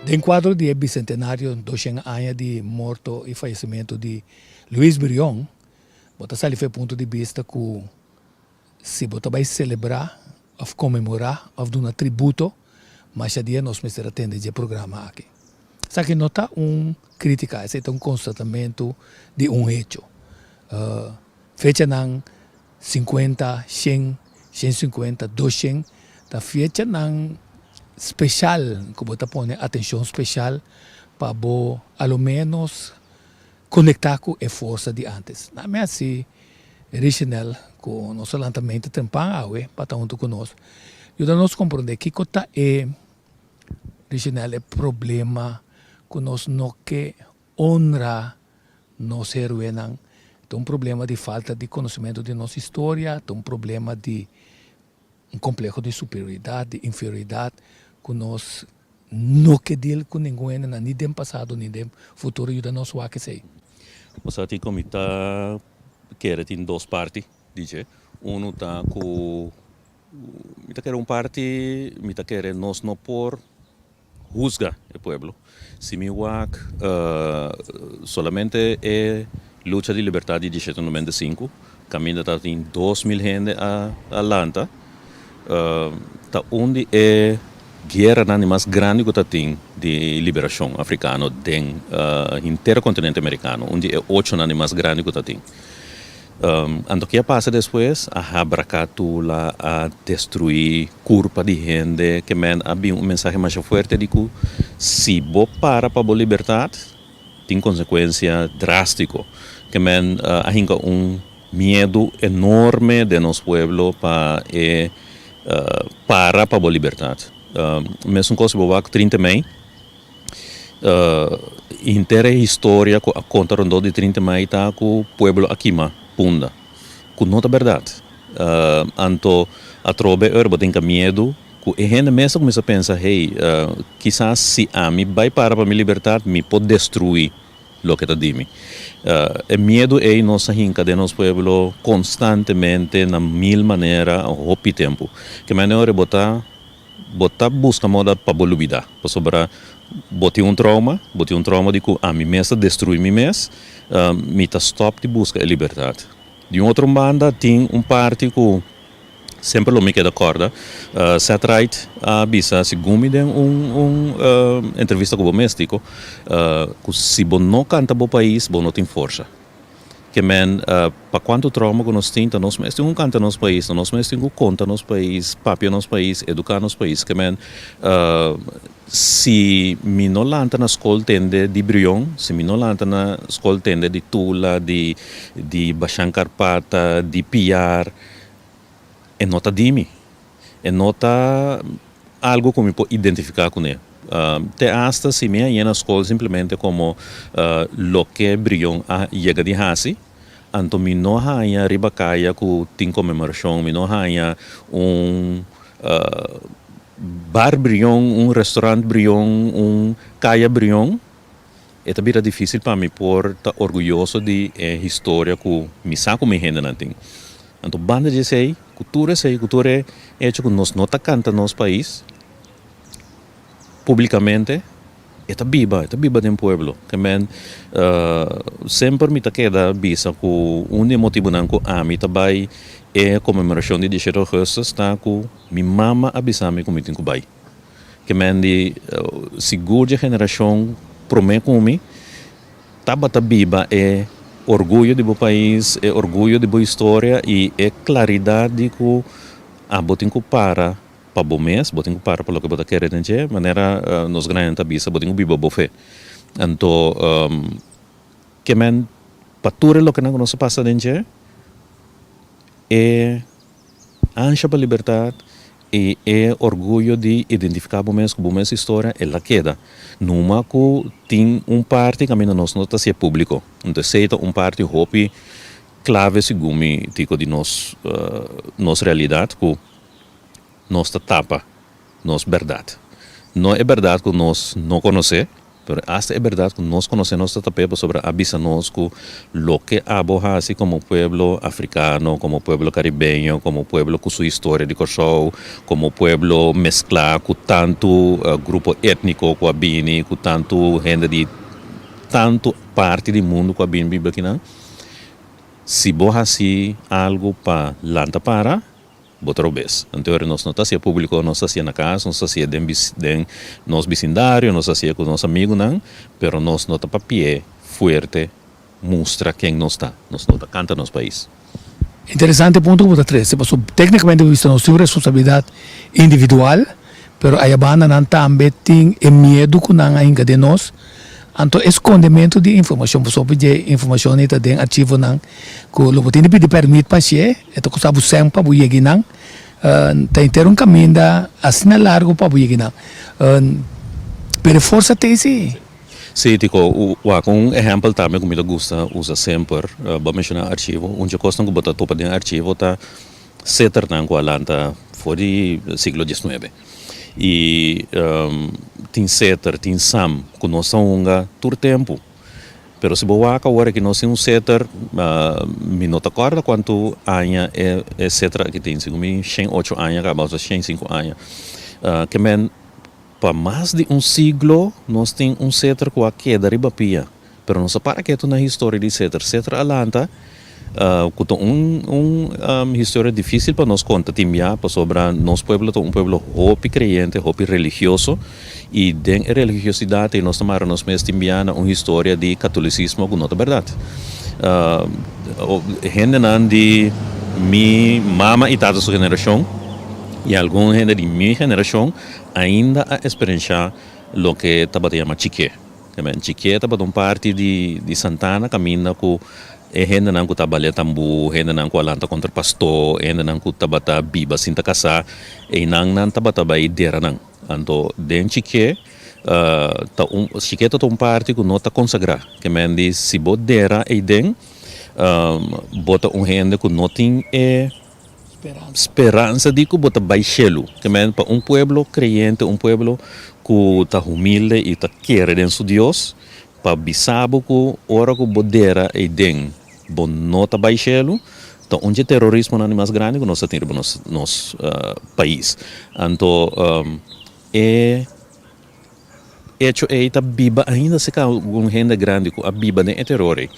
Den kuadro di e bisentenario, 200 aña di morto i fayesimentu di Luis Brion, bo ta sali for e punto di bista ku si bo ta bai selebrá òf konmemorá òf duna tributo, masha dia nos mester a tende dje programa aki. Esaki no ta un krítika, esei ta un konstatamentu di un hecho. Fechanan 50, 100, 150, 200 ta fechanan speshal ku bo ta pone atenshon speshal pa bo a lo ménos konektá ku e forsa di ántes. Na mi hasi Richenel ku nos a lanta mente trempan awe pa ta huntu ku nos, yuda nos komprondé kiko ta e Richenel e problema ku nos no ke honra nos héroenan. Ta un problema di falta di konosementu di nos historia, ta un problema di un kompleho di superioridat, di inferioridat ku nos no ke deal ku ningun hendenan, ni den pasado ni den futuro. Yuda nos wak esei. Bo sa tin ku mi ta kere tin dos parti di dje. Unu ta ku mi ta kere un parti mi ta kere nos no por husga e pueblo. Si mi wak solamente e lucha di libertad di 1795, kaminda tabatin 2000 hende a lanta, ta un di e gueranan di mas grandi ku tatin di liberashon afrikano den henter kontinente amerikano, un di e ochonan di mas grandi ku tatin. Anto ke a pasa despues? A habraká Tula, a destruí kurpa di hende, ke men a bin un mensahe masha fuerte di ku si bo para pa bo libertat tin konsekuensia drástiko. Ke men a hinka un miedu enorme den nos pueblo pa e para pa bo libertat. Mesun kos si bo wak 30 mei. Henter e historia ku a konta rondó di 30 mei ta ku pueblo a kima Punda, ku no ta bèrdat. Anto atrobe ora bo tin ka miedu ku e hende mes ta kuminsá pensa, hey, kisas si ami bai para pa mi libertat mi por destruí loke ta di mi. E miedu ei nos a hinka den nos pueblo konstantemente na mil manera hopi tempu. Ke manera ora bo ta Bo ta buska moda pa bo lubida, pasobra bo tin un trauma, bo tin un trauma di ku ami mes ta destrui mi mes, mi ta stòp di buska e libertat. Di un otro banda tin un parti ku semper lo mi keda kòrda, Seth Wright a bisa segun mi den un un entrevista ku bo mes Tico, ku si bo no kanta bo pais bo no tin forsa. Ke men, pa kuantu trauma ku nos tin, ta nos mes tin ku kanta nos pais, ta nos mes tin ku konta nos pais, papia nos pais, eduká nos pais. Ke men, si mi no lanta na skol tende di Brion, si mi no lanta na skol tende di Tula, di di Bashan Karpata, di Piar, e no ta di mi. E no ta algu ku mi por identifiká kuné. Te asta si mi a yena skol simplemente komo loke Brion a yega di hasi, anto mi no haña riba kaya ku tin konmemorashon, mi no haña un bar Brion, un restaurant Brion, un kaya Brion, e ta bira difísil pa mi por ta orguyoso di e historia ku mi sa ku mi hendenan tin. Anto banda di esei, ku tur esei, ku tur e echo ku nos no ta kanta nos pais públikamente, e ta biba, e ta biba den pueblo. Ke men semper mi ta keda bisa ku un di e motibunan ku ami ta bai e konmemorashon di 17 ougùstùs ta ku mi mama a bisa mi ku mi tin ku bai. Ke men di sigur dje generashon promé ku mi tabata biba e orguyo di bo pais, e orguyo di bo historia i e klaridat di ku abo tin ku para pa bo mes, bo tin ku para pa loke bo ta kere den dje, manera nos grandinan ta bisa, bo tin ku biba bo fe. Anto ke men pa tur e lokenan ku nos a pasa den dje, e Ansha pa libertat i e orguyo di identifiká bo mes ku bo mes historia el a keda. Numa ku tin un parti kaminda nos no ta hasié públiko. Enton esei ta un parti hopi klave segun mi tiko di nos nos realidat ku nos ta tapa nos bèrdat. No e bèrdat ku nos no konosé. Pero asta e bèrdat ku nos konosé nos ta tap'é pasobra a bisa nos ku loke abo hasi komo pueblo afrikano, komo pueblo karibeño, komo pueblo ku su historia di Kòrsou, komo pueblo mesklá ku tantu grupo étniko ku a bini, ku tantu hende di tantu parti di mundu ku a bini biba akinan, si bo hasi algu pa lanta para, Bo ta robes. Anto ora nos no ta hacia publico, nos ta hacia na cas, nos ta hacia den den nos bisindario, nos ta hacia cu nos amigunan, pero nos no ta papi'e fuerte mustra ken nos ta. Nos no ta canta nos pais. Interesante punto cu bo ta trece, pasobra tecnicamente bo bisa nos tin un responsabilidad individual, pero aya banda nan tambe tin e miedu cu nan a hinca den nos, anto e scondementu di informacion, pasobra dje informacion ei ta den archivonan cu lo bo tin di pidi permit pa haci'e. E ta kosta bo sèn pa bo yega einan. Ta henter un kaminda asina largu pa bo yega einan. Pero e forsa ta esei. Sí, Tico. Wak, un ehèmpel tambe ku mi ta gusta usa semper, bo a menshoná archivo. Un dje kosnan ku bo ta topa den archivo ta seternan ku a lanta for di siglo diesnuebe. I tin seter, tin sam ku nos ta hunga tur tempu. Pero si bo wak awor aki nos tin un seter, mi no ta kòrda kuantu aña e e seter aki tin, segun mi shen ocho aña kaba òf shen sinku aña. Ke men pa mas di un siglo nos tin un seter ku a keda riba pia, pero nos a para ketu na historia di seter. Seter a lanta ku ta un un historia difísil pa nos konta tin bia pasobra nos pueblo ta un pueblo hopi kreyente, hopi religioso i den e religiosidat ei nos ta mara nos mes tin bia na un historia di katolisismo ku no ta bèrdat. Hendenan di mi mama i tata su generashon i algun hende di mi generashon ainda a esperensha loke tabata yama chiké. Chiké tabata un parti di Santana kaminda ku e hendenan ku ta balia tambú, hendenan ku a lanta kontra pastó, hendenan ku tabata biba sin ta kasá, einan nan tabata bai dera nan. Anto den Chiké ta un Chiké ta un parti ku no ta konsagrá. Ke men di si bo dera eiden bo ta un hende ku no tin e Speransa di ku bo ta bai shelu. Te men pa un pueblo kreyente, un pueblo ku ta humilde i ta kere den su Dios, pa bisa bo ku ora ku bo dera eiden bo no ta bai shelu, ta un dje terorismonan di mas grandi ku nos ta tin riba nos nos pais. Anto e echo ei ta biba ainda serka algun hende grandi ku a biba den e teror ei.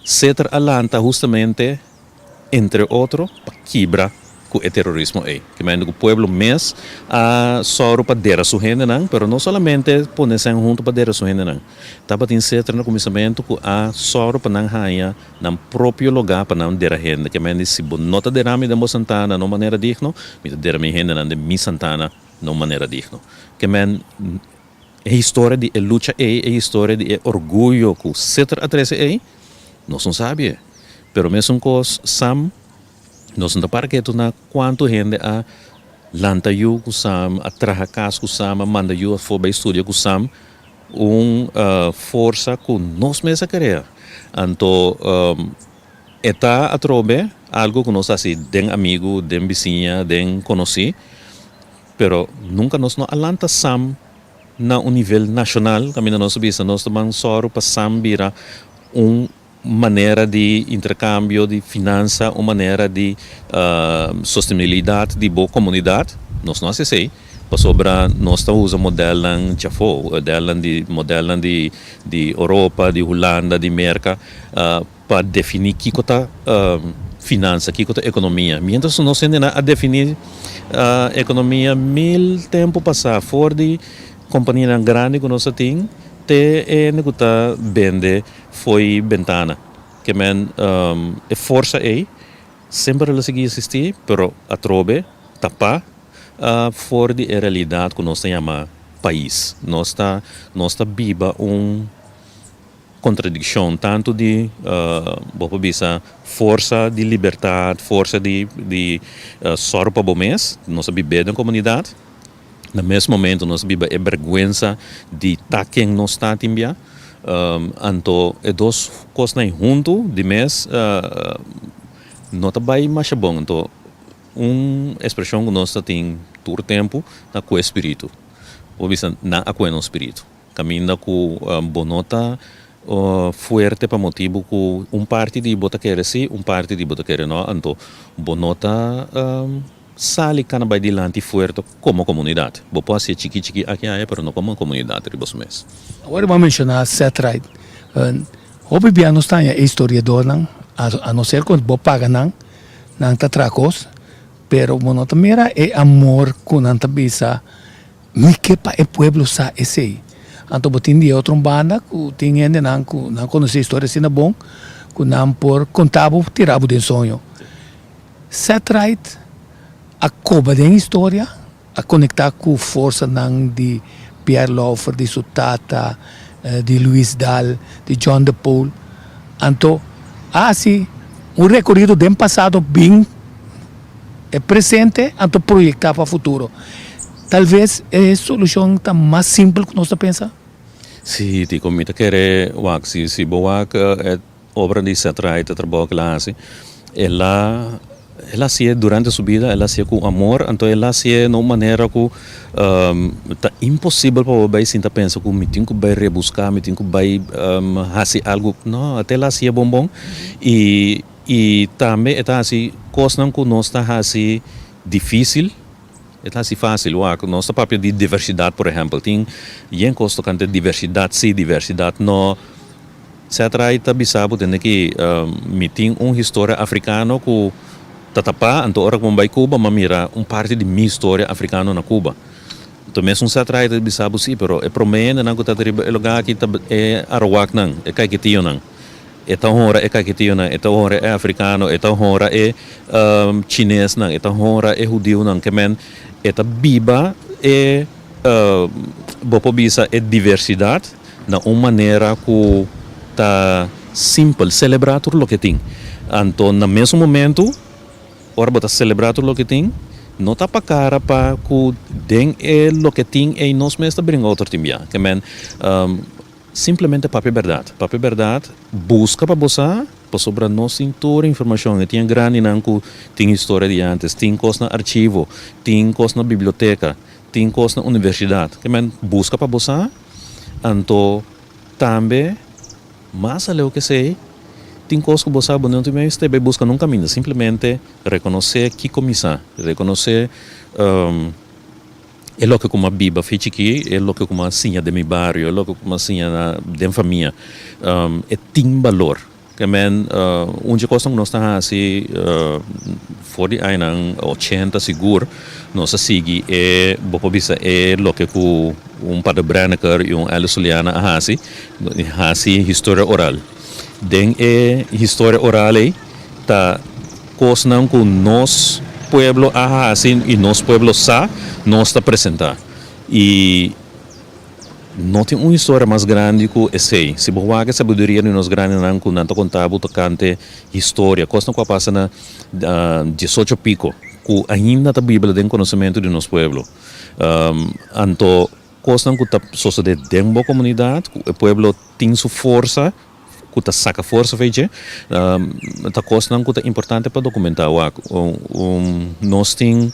Seter a lanta hustamente entre otro pa kibra ku e terorismo ei. Kimente ku pueblo mes a sòru pa dera su hendenan, pero no solamente pone sèn huntu pa dera su hendenan. Tabatin seter na kuminsamentu ku a sòru pa nan haña nan propio lugá pa nan dera hende. Kimente si bo no ta dera mi den bo santana na un manera digno, mi ta dera mi hendenan den mi santana na un manera digno. Kimente e historia di e lucha ei, e historia di e orguyo ku seter a trese ei, nos no sabi e. Pero mesun kos Sam, nos no ta para ketu na kuantu hende a lanta yu ku Sam, a traha kas ku Sam, a manda yu afó bai studia ku Sam, un forsa ku nos mes a krea. Anto e ta atrobe algu ku nos ta hasi den amigu, den bisiña, den konosí, pero nunka nos no a lanta Sam na un nivel nashonal kaminda nos a bisa nos ta ban sòru pa Sam bira un manera di interkambio di finansa, un manera di sostenibilidat di bo komunidat. Nos no hasi esei pasobra nos ta usa modelnan djafó, modelnan di modelnan di di Oropa, di Hulanda, di Merka pa definí kiko ta finansa, kiko ta ekonomia. Miéntras nos hendenan a definí ekonomia mil tempu pasá for di kompanianan grandi ku nos a tin te e hende ku ta bende Fo'i bentana. Ke men e forsa ei semper lo sigui existi, pero atrobe tapá for di e realidat ku nos ta yama pais. Nos ta nos ta biba un kontradikshon tantu di bo por bisa forsa di libertat, forsa di di sòru pa bo mes, nos ta bib'é den komunidat. Na mes momento nos biba e berguensa di ta ken nos ta tin bia. Anto e dos kosnan ei huntu di mes no ta bai masha bon. Anto un ekspreshon ku nos ta tin tur tempu ta kue spiritu. Bo bisa nan a kue nos spiritu. Kaminda ku bo no ta fuerte pa motibu ku un parti di bo ta kere si, un parti di bo ta kere no, anto bo no ta sali kana bai dilanti fuerte komo komunidat. Bo por hasié chiki chiki aki aya pero no komo komunidat riba su mes. Awor bo a menshoná Seth Wright. Hopi bia nos ta haña e historiadornan, a no ser ku bo paga nan, nan ta traha kos, pero bo no ta mira e amor ku nan ta bisa Mi ke pa e pueblo sa esei. Anto bo tin di e otro un banda ku tin hendenan ku nan konosé historia asina bon ku nan por konta bo tira bo den soño. Seth Wright a koba den historia, a konektá ku forsanan di Pierre Lauffer, di su tata, di Luis Daal, di John de Pool. Anto a hasi un rekorido den pasado bin e presente anto proyecta pa futuro. Tal vez e solucion ta mas simpel cu nos ta pensa? Sí, Tico, mi ta kere wak. Si, si bo wak e obra di Seth Wright, e trabou cu el a haci, el a, el a hacié durante su bida, el a hacié cu amor, anto el a hacié na un manera cu ta imposibel pa bo bay sinta pensa cu mi tin cu bay rebusca, mi tin cu bay haci algo. No, ate el a hacié bon bon y. I tambe e ta hasi kosnan ku nos ta hasi difísil, e ta hasi fásil. Wak, nos ta papia di diversidat, por ehèmpel. Tin yen kos tokante diversidat sí, diversidat no. Etcetera. I ta bisa bo tende ki mi tin un historia afrikano ku ta tapá, anto ora ku mi bai Cuba mi a mira un parti di mi historia afrikano na Cuba. Anto mesun Cetera ta bisa bo sí, pero e promé hendenan ku ta riba e lugá aki ta e arawaknan, e kaikitionan. E ta honra e kakitionan, e ta honra e afrikano, e ta honra e chinesnan, e ta honra e hudiunan. Ke men e ta biba e, bo por bisa, e diversidat na un manera ku ta simpel, selebrá tur loke tin. Anto na mesun momentu, ora bo ta selebrá tur loke tin, no ta pa kara pa ku den e loke tin ei nos mes ta bringa otro tin bia. Ke men Simplemente papia bèrdat. Papia bèrdat, buska pa bo sa, pasobra nos tin tur informashon. E tin e grandinan ku tin historia di ántes, tin kos na archivo, tin kos na biblioteka, tin kos na universidat. Ke men buska pa bo sa, anto tambe mas aleu ke esei, tin kos ku bo sa bo no tin mester bai buska nun kaminda. Simplemente rekonosé kiko mi sa, rekonosé. E loke ku mi a biba fi chikí, e loke ku mi a siña den mi bario, e loke ku mi a siña na den famia, e tin balor. Ke men un dje kosnan ku nos ta hasi for di añanan ochenta sigur, nos a sigui e, bo por bisa e loke ku un Pader Brenneker i un Alice Juliana a hasi, hasi historia oral. Den e historia oral ei ta. Kosnan ku nos pueblo a hasi i nos pueblo sa, nos ta presentá. I no tin un historia mas grandi ku esei. Si bo wak e sabiduria di nos grandinan ku nan ta konta bo tokante historia, kosnan ku a pasa na diesocho piko, ku ainda ta biba den konosementu di nos pueblo. Anto kosnan ku ta sosodé den bo komunidat, ku e pueblo tin su forsa, ku ta saka forsa for dje, ta kosnan ku ta importante pa dokumentá. Wak, nos tin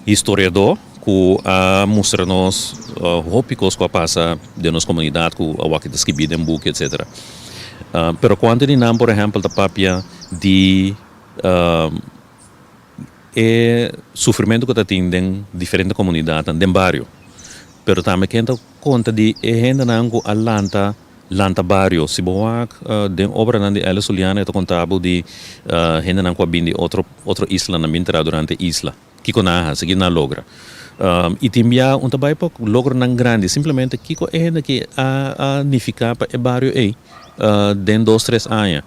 historiadó ku a mustra nos hopi kos ku a pasa den nos komunidat ku awor ta skibí den buki etsetera. Pero kuantu di nan por ehèmpel ta papia di E sufrimentu ku ta tin den diferente komunidatnan den bario, pero tambe ken ta konta di e hendenan ku a lanta lanta bario. Si bo wak den obranan di Alice Juliana e ta konta bo di hendenan ku a bin di otro otro islanan bin traha durante isla. Kiko nan a hasi? Kiko nan a logra? I tin bia un ta bai pa logronan grandi, simplemente kiko e hende aki a a nifiká pa e bario ei den dos tres aña.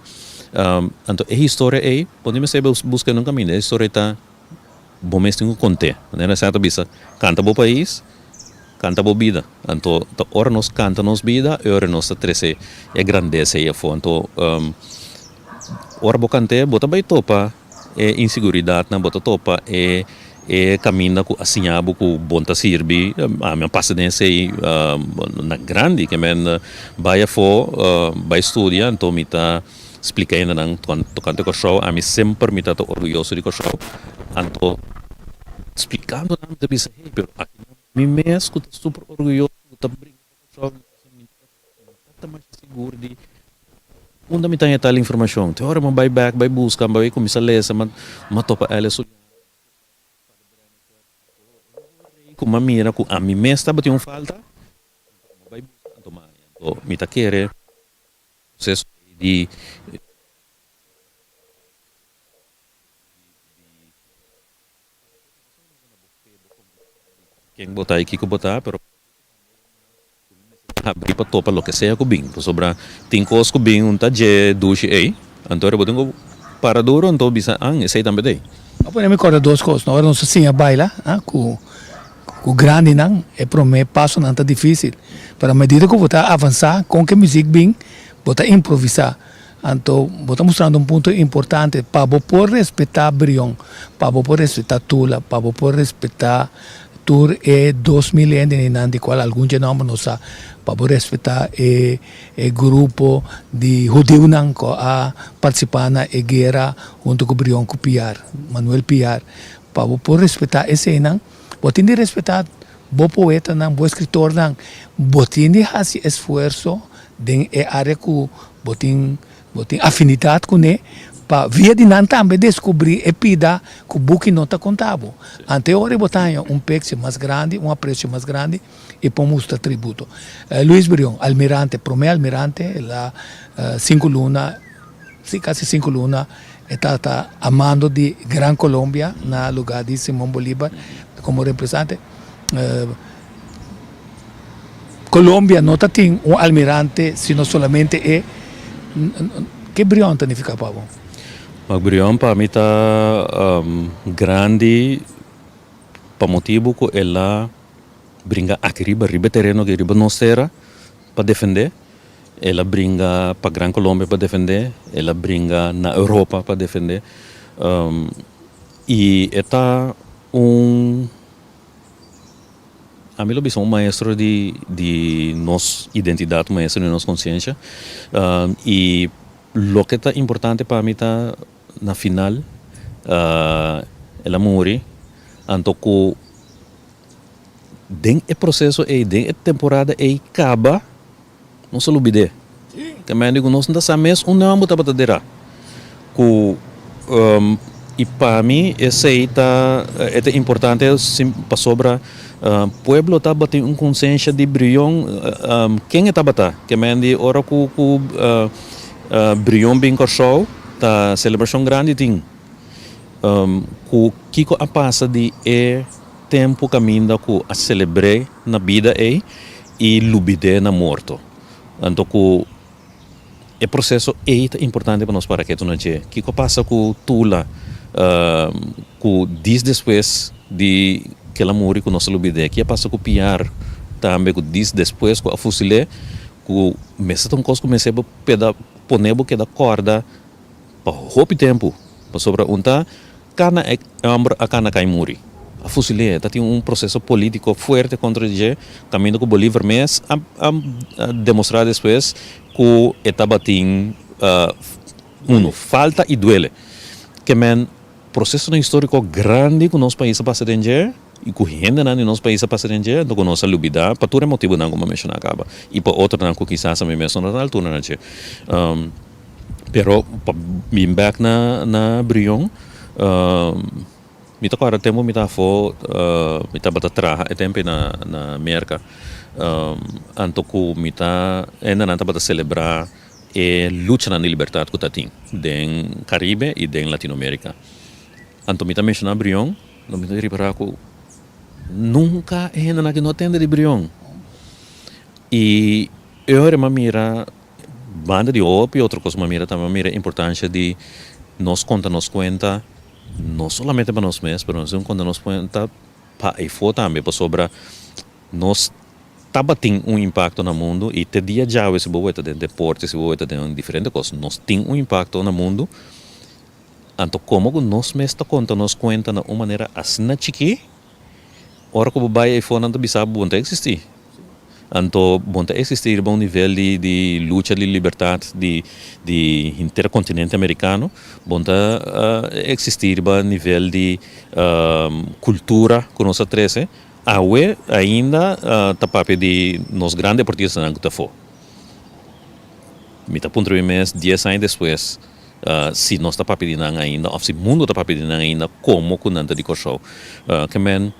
Anto e historia ei, bo no mester buska nunka kaminda, e historia ei ta bo mes tin ku kont'é. Manera esei ta bisa, kanta bo pais, kanta bo bida. Anto ta ora nos kanta nos bida, e ora nos ta trese e grandesa ei afó. Anto ora bo kant'é, bo ta bai topa e inseguridatnan, bo ta topa e e kaminda ku a siña bo ku bon ta sirbi. Ami a pasa den esei na grandi, ke men bai afó, bai studia, anto mi ta splika hendenan tokante Kòrsou. Ami semper mi ta ta orguyoso di Kòrsou. Anto splikando nan mi ta bisa, hey, pero aki nan mi mes ku ta super orguyoso. ta bringa pa Kòrsou, mi no ta masha sigur di unda mi ta haña tal informashon. Te ora mi a bai bèk bai buska, mi bai kuminsá lesa, mi a topa Ellis Juliana. Ku mi a mira ku ami mes tabatin un falta, mi a bai buska anto mi a haña. Anto mi ta kere proseso ei di. Ken bo ta i kiko bo ta, pero habri pa topa loke sea ku bin, pasobra tin kos ku bin un ta dje dushi ei, anto bo tin ku para duro anto bisa an esei tambe ta ei. A pone mi kòrda dos kos, no ora nos a siña baila ku ku grandinan e promé pasonan ta difísil, pero a medida ku bo ta avansá kon ku e muzik bin bo ta improvisá. Anto bo ta mustrando un punto importante pa bo por respetá Brion, pa bo por respetá Tula, pa bo por respetá tur e 2000 hendenan di kual algun dje nòmber no sa, pa bo respetá e e grupo di hudiunan ku a partisipá na e guera huntu ku Brion ku Piar, Manuel Piar. Pa bo por respetá eseinan, bo tin di respetá bo poetanan, bo eskritornan, bo tin di hasi esfuerso den e área ku bo tin bo tin afinidat kuné pa via di nan tambe deskubrí e pida ku buki no ta konta bo. Ante ora bo ta haña un pekse mas grandi, un apresio mas grandi i por mustra tributo. Luis Brion, almirante, promé almirante, el a sinku luna, si kasi sinku luna e tabata a mando di Gran Colombia na lugá di Simon Bolívar komo representante. Colombia no ta tin un almirante sino solamente e Ke Brion ta nifica pa bo? Wak Brion pa mi ta grandi pa motibu ku el a bringa aki riba riba e tereno aki riba nos tera pa defende, el a bringa pa Gran Colombia pa defende, el a bringa na Europa pa defende i e ta un. Ami lo bisa un maestro di di nos identidat, un maestro di nos konsiensha. I loke ta importante pa mi ta na final el a muri, anto ku den e proseso ei, den e temporada ei kaba. Nos a lubid'é. Te mende ku nos no ta sa mes un nòmber tabata derá. Ku i pa mi esei ta e ta importante pasobra pueblo tabatin un konsensha di Brion ken e tabata. Ke mende ora ku ku Brion bin Kòrsou ta selebrashon grandi tin. Ku kiko a pasa di e tempu kaminda ku a selebr'é na bida ei i lubid'é na morto. Anto ku e proseso ei ta importante pa nos para ketu na dje. Kiko a pasa ku Tula ku dis despues di kel a muri ku nos a lubid'é? Ki a pasa ku Piar tambe ku dis despues ku a fusil'é ku mester ta un kos ku mester bo peda pone bo keda kòrda pa hopi tempu pasobra un ta Kana e homber a kana kai muri. A fusil'é. Ta tin un proseso politico fuerte contra di dje, caminda cu Bolivar mes a a demostra despues cu e tabatin uno, falta y duele. Ke men prosesonan historico grandi cu nos pais a pasa den dje y cu hendenan di nos pais a pasa den dje, anto cu nos a lubida pa tur e motibonan cu mi a menciona caba y pa otronan cu kisas ami mes no ta na altura na dje. Pero pa bin bek na na Brion mi ta kòrda tempu mi ta afó mi tabata traha e tempu ei na na Merka anto ku mi ta hendenan tabata selebrá e luchanan di libertat ku ta tin den Karibe i den Latinomerika. Anto mi ta menshoná Brion mi ta ripará ku nunka e hendenan aki no a tende di Brion i e ora mi a mira Banda di hopi otro kos mi a mira tambe mi a mira e importansha di nos konta nos kuenta no solamente pa nos mes pero nos tin konta nos kuenta pa efo tambe pasobra nos tabatin un impakto na mundu i te dia djawe si bo weta den deporte si bo weta den diferente kos nos tin un impakto na mundu anto komo ku nos mes ta konta nos kuenta na un manera asina chikí. Ora ku bo bai ei for nan ta bisa bo bon ta eksistí. Anto bon ta eksistí riba un nivel di di lucha di libertat di di henter kontinente amerikano, bon ta eksistí riba nivel di kultura ku nos a trese. Awe ainda ta papia di nos gran deportistanan ku ta afó. Mi ta puntra mi mes dies aña despues si nos ta papia di nan ainda òf si mundu ta papia di nan ainda komo ku nan ta di Kòrsou. Ke men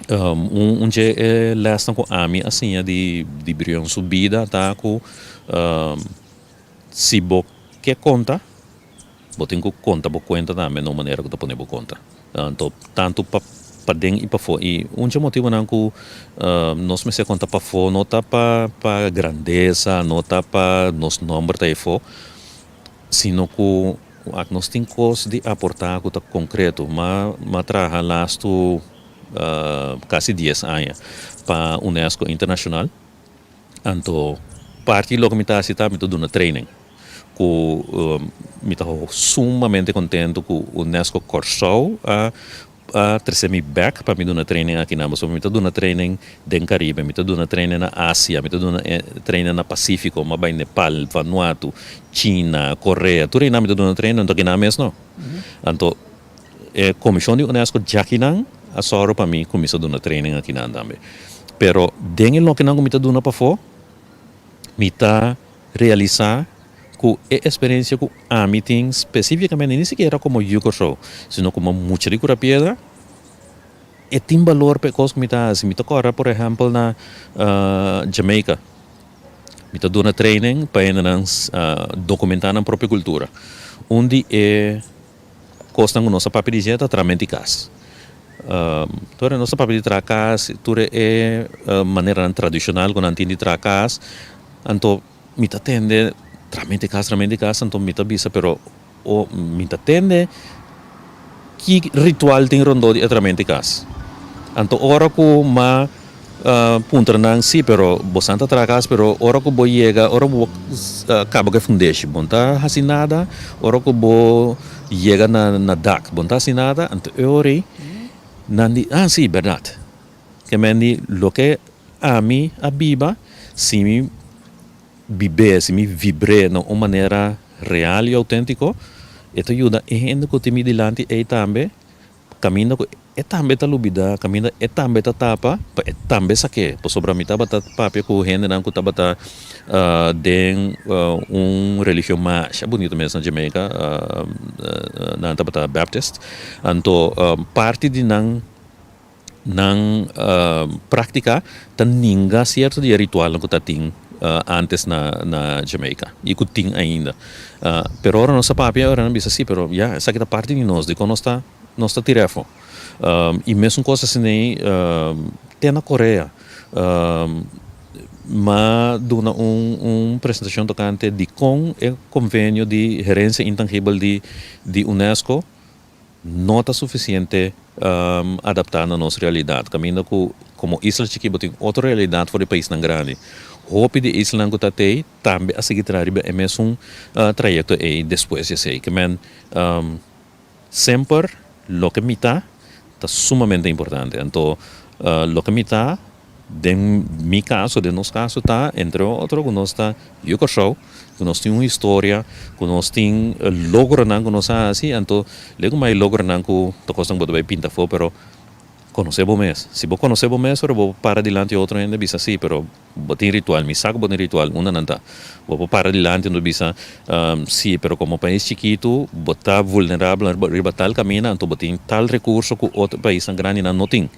un dje e lèsnan ku ami a siña di Brion su bida ta ku si bo ke konta Bo tin ku konta bo kuenta tambe na un manera ku ta pone bo konta. Anto tantu pa paden i pafó. I un dje motibunan ku nos mester konta pafó no ta pa pa grandesa, no ta pa nos nòmber ta efó, sino ku wak nos tin kos di aportá ku ta konkreto. Ma ma traha lastu kasi dies aña pa Unesco Internashonal. Anto parti di loke mi ta hasi ta mi ta duna training. Ku mi ta sumamente kontentu ku Unesco Kòrsou a a trese mi bèk pa mi duna training akinan pasobra mi ta duna training den Karibe, mi ta duna training na Asia, mi ta duna training na Pasífiko, mi a bai Nepal, Vanuatu, China, Korea, tur einan mi ta duna training anto akinan mes no. Anto e komishon di Unesco djakinan a sòru pa mi kuminsá duna training akinan tambe. Pero den e lokenan ku mi ta duna pafó mi ta Realisá ku e eksperensia ku ami tin spesífikamente ni sikiera komo yu Kòrsou, sino komo mucha di Kura Piedra, e tin balor pa e kos ku mi ta hasi. Mi ta kòrda por ehèmpel na Jamaica, mi ta duna training pa hendenan dokumentá nan propio kultura. Un di e kosnan ku nos a papia di dje ta traha menti kas. Tur nos a papia di traha kas, tur e maneranan tradishonal ku nan tin di traha kas. Anto mi ta tende traha menti kas, traha menti kas, anto mi ta bisa pero o mi ta tende ki ritual tin rondó di e traha menti kas. Anto ora ku m'a puntra nan si pero bosan ta traha kas pero ora ku bo yega ora ku bo kaba ku e fundeshi bo no ta hasi nada ora ku bo yega na na dak bo no ta hasi nada anto e ora ei nan di ah si bèrdat ke men di loke ami a biba si mi bib'é si mi vibr'é na un manera real i outéntiko e ta yuda e hende ku tin mi dilanti ei tambe. Kaminda ku e tambe ta lubidá, kaminda e tambe ta tapa, pa e tambe sak'é. Pasobra mi tabata papia ku hendenan ku tabata den un religion masha bunito mes na Jamaica, nan tabata Baptist. Anto parti di nan nan práktika ta ninga sierto di e ritualnan ku ta tin ántes na na Jamaica i ku tin ainda. Pero ora nos a papia ora nan bisa si pero ya esaki ta parti di nos dikon nos ta nos ta tira afó. I mesun kos asin'ei te na Korea m'a duna un un presentashon tokante dikon e konvenio di herensia intangibel di di unesco no ta sufisiente adaptá na nos realidat. Kaminda ku komo isla chikí bo tin otro realidat for di paisnan grandi. Hopi di e islanan ku ta tei tambe a sigui traha riba e mesun trayekto ei despues di esei. Ke men semper loke mi ta ta sumamente importante. Anto loke mi ta Den mi kaso, den nos kaso ta entre otro ku nos ta yu Kòrsou, ku nos tin un historia, ku nos tin logronan ku nos a hasi, anto lei ku mai logronan ku ta kosnan ku bo ta bai pinta afó, pero konosé bo mes. Si bo konosé bo mes ora bo para dilanti otro hende bisa si, pero bo tin ritual, mi sa ku bo tin ritual, unda nan ta? Bo por para dilanti anto bisa si, pero komo pais chikitu bo ta vulnerabel riba tal kaminda, anto bo tin tal rekurso ku otro paisnan grandinan no tin.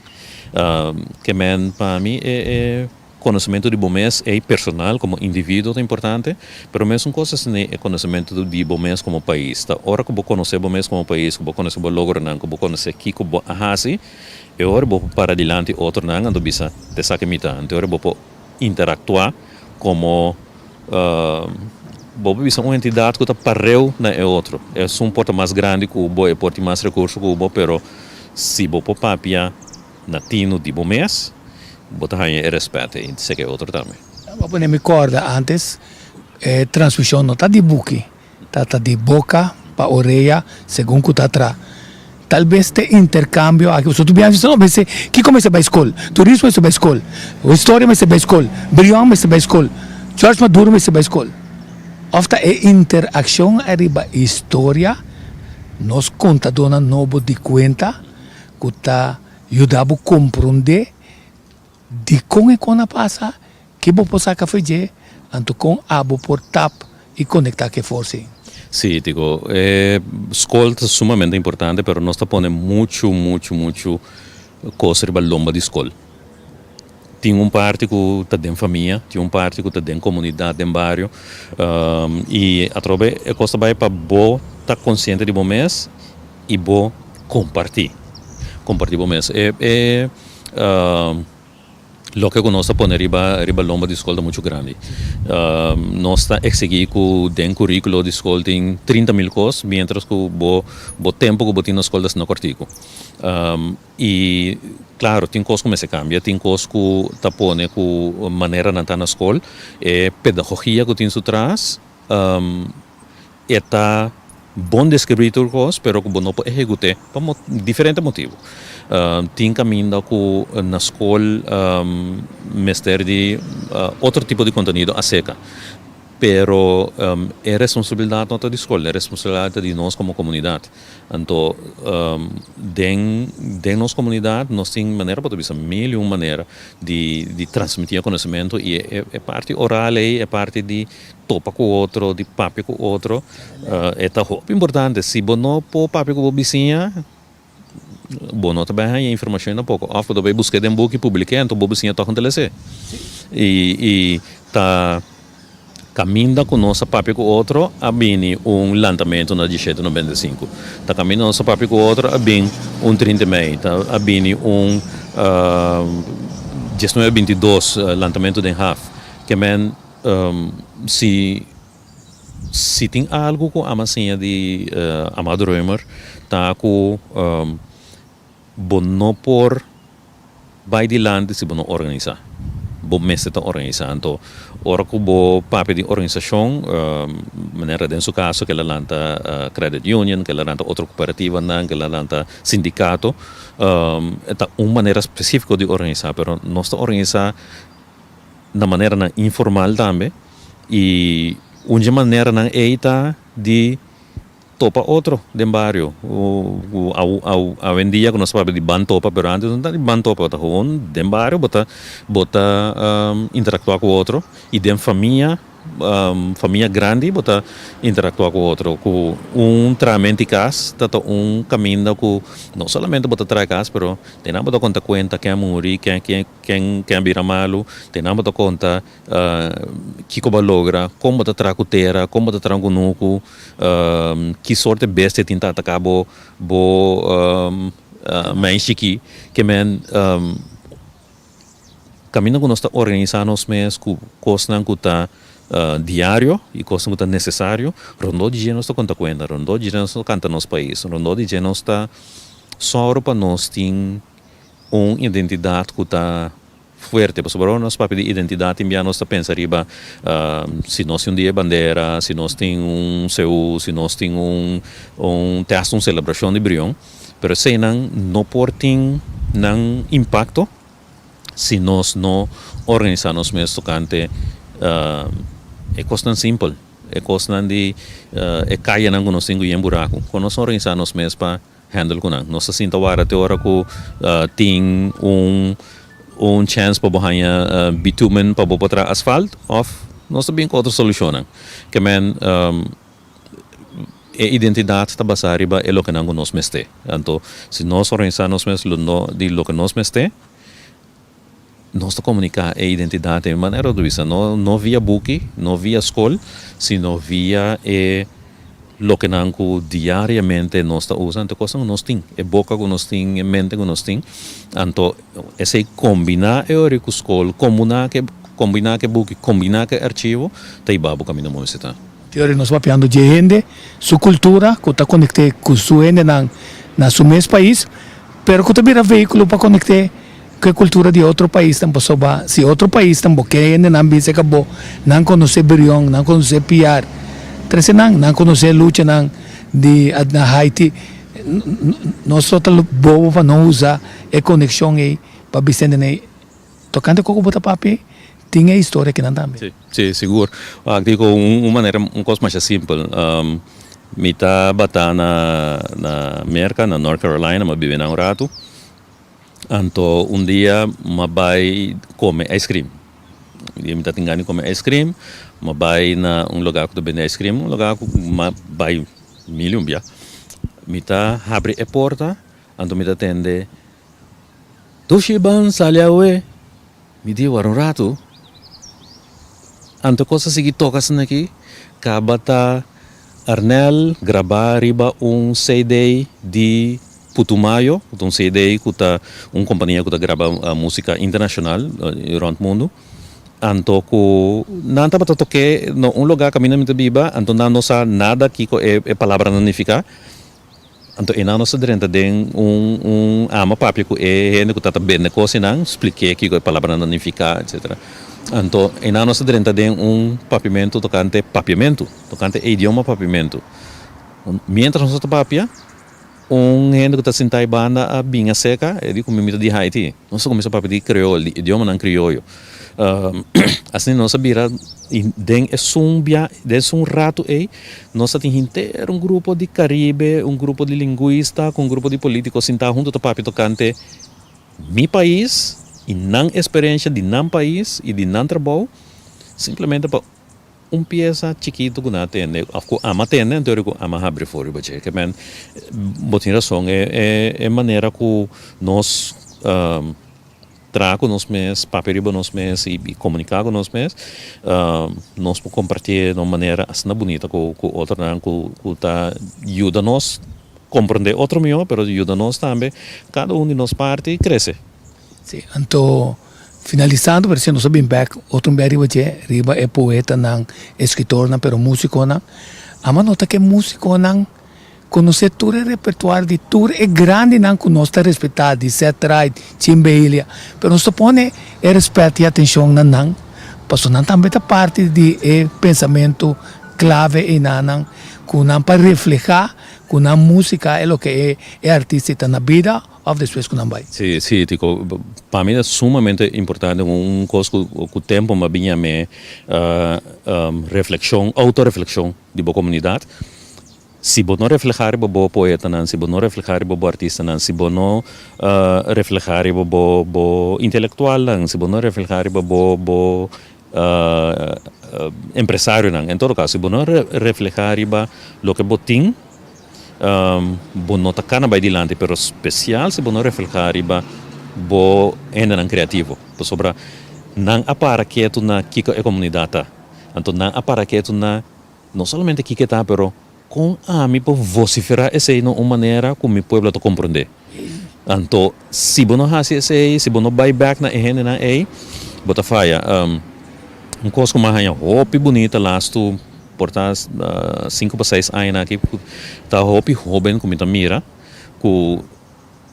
Ke men pa mi e e konosementu di bo mes ei personal komo individuo ta importante, pero mesun kos asina e konosementu di bo mes komo pais. Ta ora ku bo konosé bo mes komo pais, ku bo konosé bo logronan, ku bo konosé kiko bo a hasi, e ora bo por para dilanti otronan anto bisa ta esaki mi ta. Anto e ora bo por interaktuá komo bo por bisa un entidat ku ta pareu na e otro. Esun por ta mas grandi ku bo, e por tin mas rekurso ku bo, pero si bo por papia na tinu di bo mes, bo ta haña e rèspèt ei seka e otro tambe. Bo a pone mi kòrda antes e transmishon no ta di buki. Ta ta di boca pa orea segun cu ta tra. Tal bes te intercambio aki pasobra tur biaha no mester kico mester bay scol, turismo mester bay scol, historia mester bay scol, Brion mester bay scol, George Maduro mester bay scol. Of ta e interaccion ariba historia nos contadornan nobo di cuenta cu ta yuda bo compronde. Dikon e kon a pasa? Ke bo por saka for dje? Anto kon abo por tap i konektá ku e forsa ei? Sí, Tico, e skol ta sumamente importante, pero nos ta pone muchu, muchu, muchu kos riba lomba di skol. Tin un parti ku ta den famia, tin un parti ku ta den komunidat, den bario, i atrobe e kos ta bai pa bo ta konsiente di bo mes i bo kompartí, kompartí bo mes. E e loke ku nos ta pone riba riba lomba di skol ta muchu grandi. Nos ta eksigí ku den kurikulo di skol tin 30.000 kos, miéntras ku bo bo tempu ku bo tin na skol ta asina kòrtiku. I klaro tin kos ku mester kambia, tin kos ku ta pone ku manera nan ta na skol, e pedagogia ku tin su tras e ta bon deskribí tur kos pero ku bo no por ehekut'é pa diferente motibu. Tin kaminda ku na skol mester di otro tipo di kontenido aserka. Pero e responsabilidat no ta di skol, e responsabilidat ta di nos komo komunidat. Anto den den nos komunidat nos tin manera bo ta bisa mil i un manera di di transmití e konosementu i e e parti oral ei, e parti di topa ku otro, di papia ku otro e ta hopi importante. Si bo no por papia ku bo bisiña Bo no ta bai haña informashon tampoco. Òf bo ta bai busk'é den buki, publik'é, anto bo bisiña tòg no ta les'é. I i ta kaminda ku nos a papia ku otro a bini un lantamentu na dieshete 95. Ta kaminda nos a papia ku otro a bin un 30 mei. Ta a bini un 19 22 lantamentu den haf. Ke men si. Si tin algu ku ama siña di Amado Römer ta ku bo no por bai dilanti si bo no organisá. Bo mester ta organisá. Anto ora ku bo papia di organisashon, manera den su kaso ke el a lanta credit union, ke el a lanta otro kooperativanan, ke el a lanta sindikato, e ta un manera spesífiko di organisá, pero nos ta organisá na maneranan informal tambe y un dje maneranan ey ta di topa otro den bario. Awendia cu nos ta papia di ban topa pero antes no ta di ban topa ta gewoon den bario bo ta bo ta interactua cu otro y den famia famia grandi bo ta interactua cu otro cu un trahamento di cas ta ta un caminda cu no solamente bo ta traha cas pero den nan bo ta conta cuenta ken a muri ken ken Ken ken a bira malu, te nan bo ta konta kiko bo a logra, kon bo ta traha ku tera, kon bo ta traha ku nuku, ki sorte bestia tin ta ataka bo bo meishi aki. Ke men kaminda ku nos ta organisá nos mes ku kosnan ku ta diario i kosnan ku ta nesesario, rondó di dje nos ta konta kuenta, rondó di dje nos ta kanta nos pais, rondó di dje nos ta sòru pa nos tin un identidat ku ta fuerte. Pasobra ora nos papia di identidat tin bia nos ta pensa riba si nos tin un dia di bandera, si nos tin un seú, si nos tin un un te hasta un selebrashon di Brion. Pero eseinan no por tin nan impakto si nos no organisá nos mes tokante e kosnan simpel, e kosnan di e kayanan ku nos tin ku yen buraku. Kon nos organisá nos mes pa Handle ku nan. Nos ta sinta wara te ora ku tin un un chèns pa bo haña bitumen pa bo por traha asfalt òf nos ta bin ku otro solushonnan. Ke men e identidat ta basá riba e lokenan ku nos mester. Anto si nos organisá nos mes lo no di loke nos mester, nos ta komuniká e identidat den manera ku ta bisa, no no via buki, no via skol, sino via e lokenan ku diariamente nos ta usa, anto kosnan ku nos tin, e boka ku nos tin, e mente ku nos tin, anto esei kombiná e ora ku skol, kombiná ku kombiná ku e buki, kombiná ku e archivo, ta hiba bo kaminda moe si ta. Te ora nos papiando dje hende su kultura ku ta konekt'é ku su hendenan na su mes pais, pero ku ta bira vehíkulo pa konekt'é Ku e kultura di otro paisnan pasobra si otro paisnan bo ke hendenan bin serka bo nan konosé Brion, nan konosé Piar, trese nan, nan konosé luchanan di na Haiti, nos lo ta bobo pa no usa e konekshon ei pa bisa hendenan ei tokante koko bo ta papia ei tin e historia kinan tambe. Si, si, sigur. Wak dico un manera, un kos masha simpel. Mi tabata na na Merka, na North Carolina, mi a biba einan un ratu. Anto un dia m'a bai come ice cream. Un dia mi ta tin gana di come ice cream, m'a bai na un lugar cu ta bende ice cream, un lugar cu m'a bai mil y un bia. Mi ta habri e porta, anto mi ta tende, Dushi ban sali awe. Mi di wara un ratu. Anto cos a sigui toca asina aki, caba ta Arnel graba riba un CD di Putumayo, cu ta un CD cu ta un compania cu ta graba musica internacional rond mundo. Anto cu nan tabata toke na un lugar caminda mi ta biba, anto nan no sa nada kico e palabranan nifica. Anto e nan nos a drenta den un un ama papia cu e hende cu ta ta bende cos einan, splik'é kico e palabranan ta nifica, etcetera. Anto e nan nos a drenta den un papiamentu tocante papiamentu, tocante e idioma papiamentu. Mientras nos ta papia, un hende cu ta sinta ei banda a bin acerca, e di cu mi mi ta di Haiti. Nos a cuminsa papia di creol, di idiomanan crioyo. Asina nos a bira den esun bia, den esun rato ei, nos a tin henter un grupo di Caribe, un grupo di linguista cu un grupo di politico sinta hunto ta papia tocante mi pais y nan experiencia di nan pais y di nan trabou, simplemente pa Un piesa chikitu ku nan a tende òf ku ama tende anto ku ama habri for riba dje. Ke men bo tin rason e e manera ku nos traha ku nos mes, papia riba nos mes i komuniká ku nos mes nos por kompartié na un manera asina bunita ku ku otronan ku ku ta yuda nos komprondé otro mihó pero yuda nos tambe kada un di nos parti krese. Sí, anto finalisando parece nos a bin bek otro un bia riba dje, riba e poetanan, escritornan, pero musiconan. Ama nota ke musiconan conoce tur e repertoire di tur e grandinan cu nos ta respeta, di Ced Ride, Chin Behilia, pero nos ta pone e respet y atencion na nan, pasobra nan tambe ta parti di e pensamento clave einanan cu nan pa refleha cu nan musica e loke e artista ta na bida. Of despues ku nan bai. Sí, sí, Tico. Pa mi ta sumamente importante un kos ku ku tempo mi a bin yam'é reflekshon, outoreflekshon di bo komunidat. Si bo no reflehá riba bo poetanan, si bo no reflehá riba bo artistanan, si bo no reflehá riba bo bo intelektualnan, si bo no reflehá riba bo bo empresarionan, en todo kaso, si bo no reflehá riba loke bo tin, Bo no ta kana bai dilanti, pero spesial si bo no reflehá riba bo hendenan kreativo. Pasobra nan a para ketu na kiko e komunidat ta. Anto nan a para ketu na no solamente kiko e ta, pero kon ami por vosiferá esei na un manera ku mi pueblo ta komprondé. Anto si bo no hasi esei, si bo no bai bèk na e hendenan ei, bo ta faya. Un kos ku mi a haña hopi bunita lastu Por ta sinku pa seis añanan aki ku ta hopi hoben ku mi ta mira ku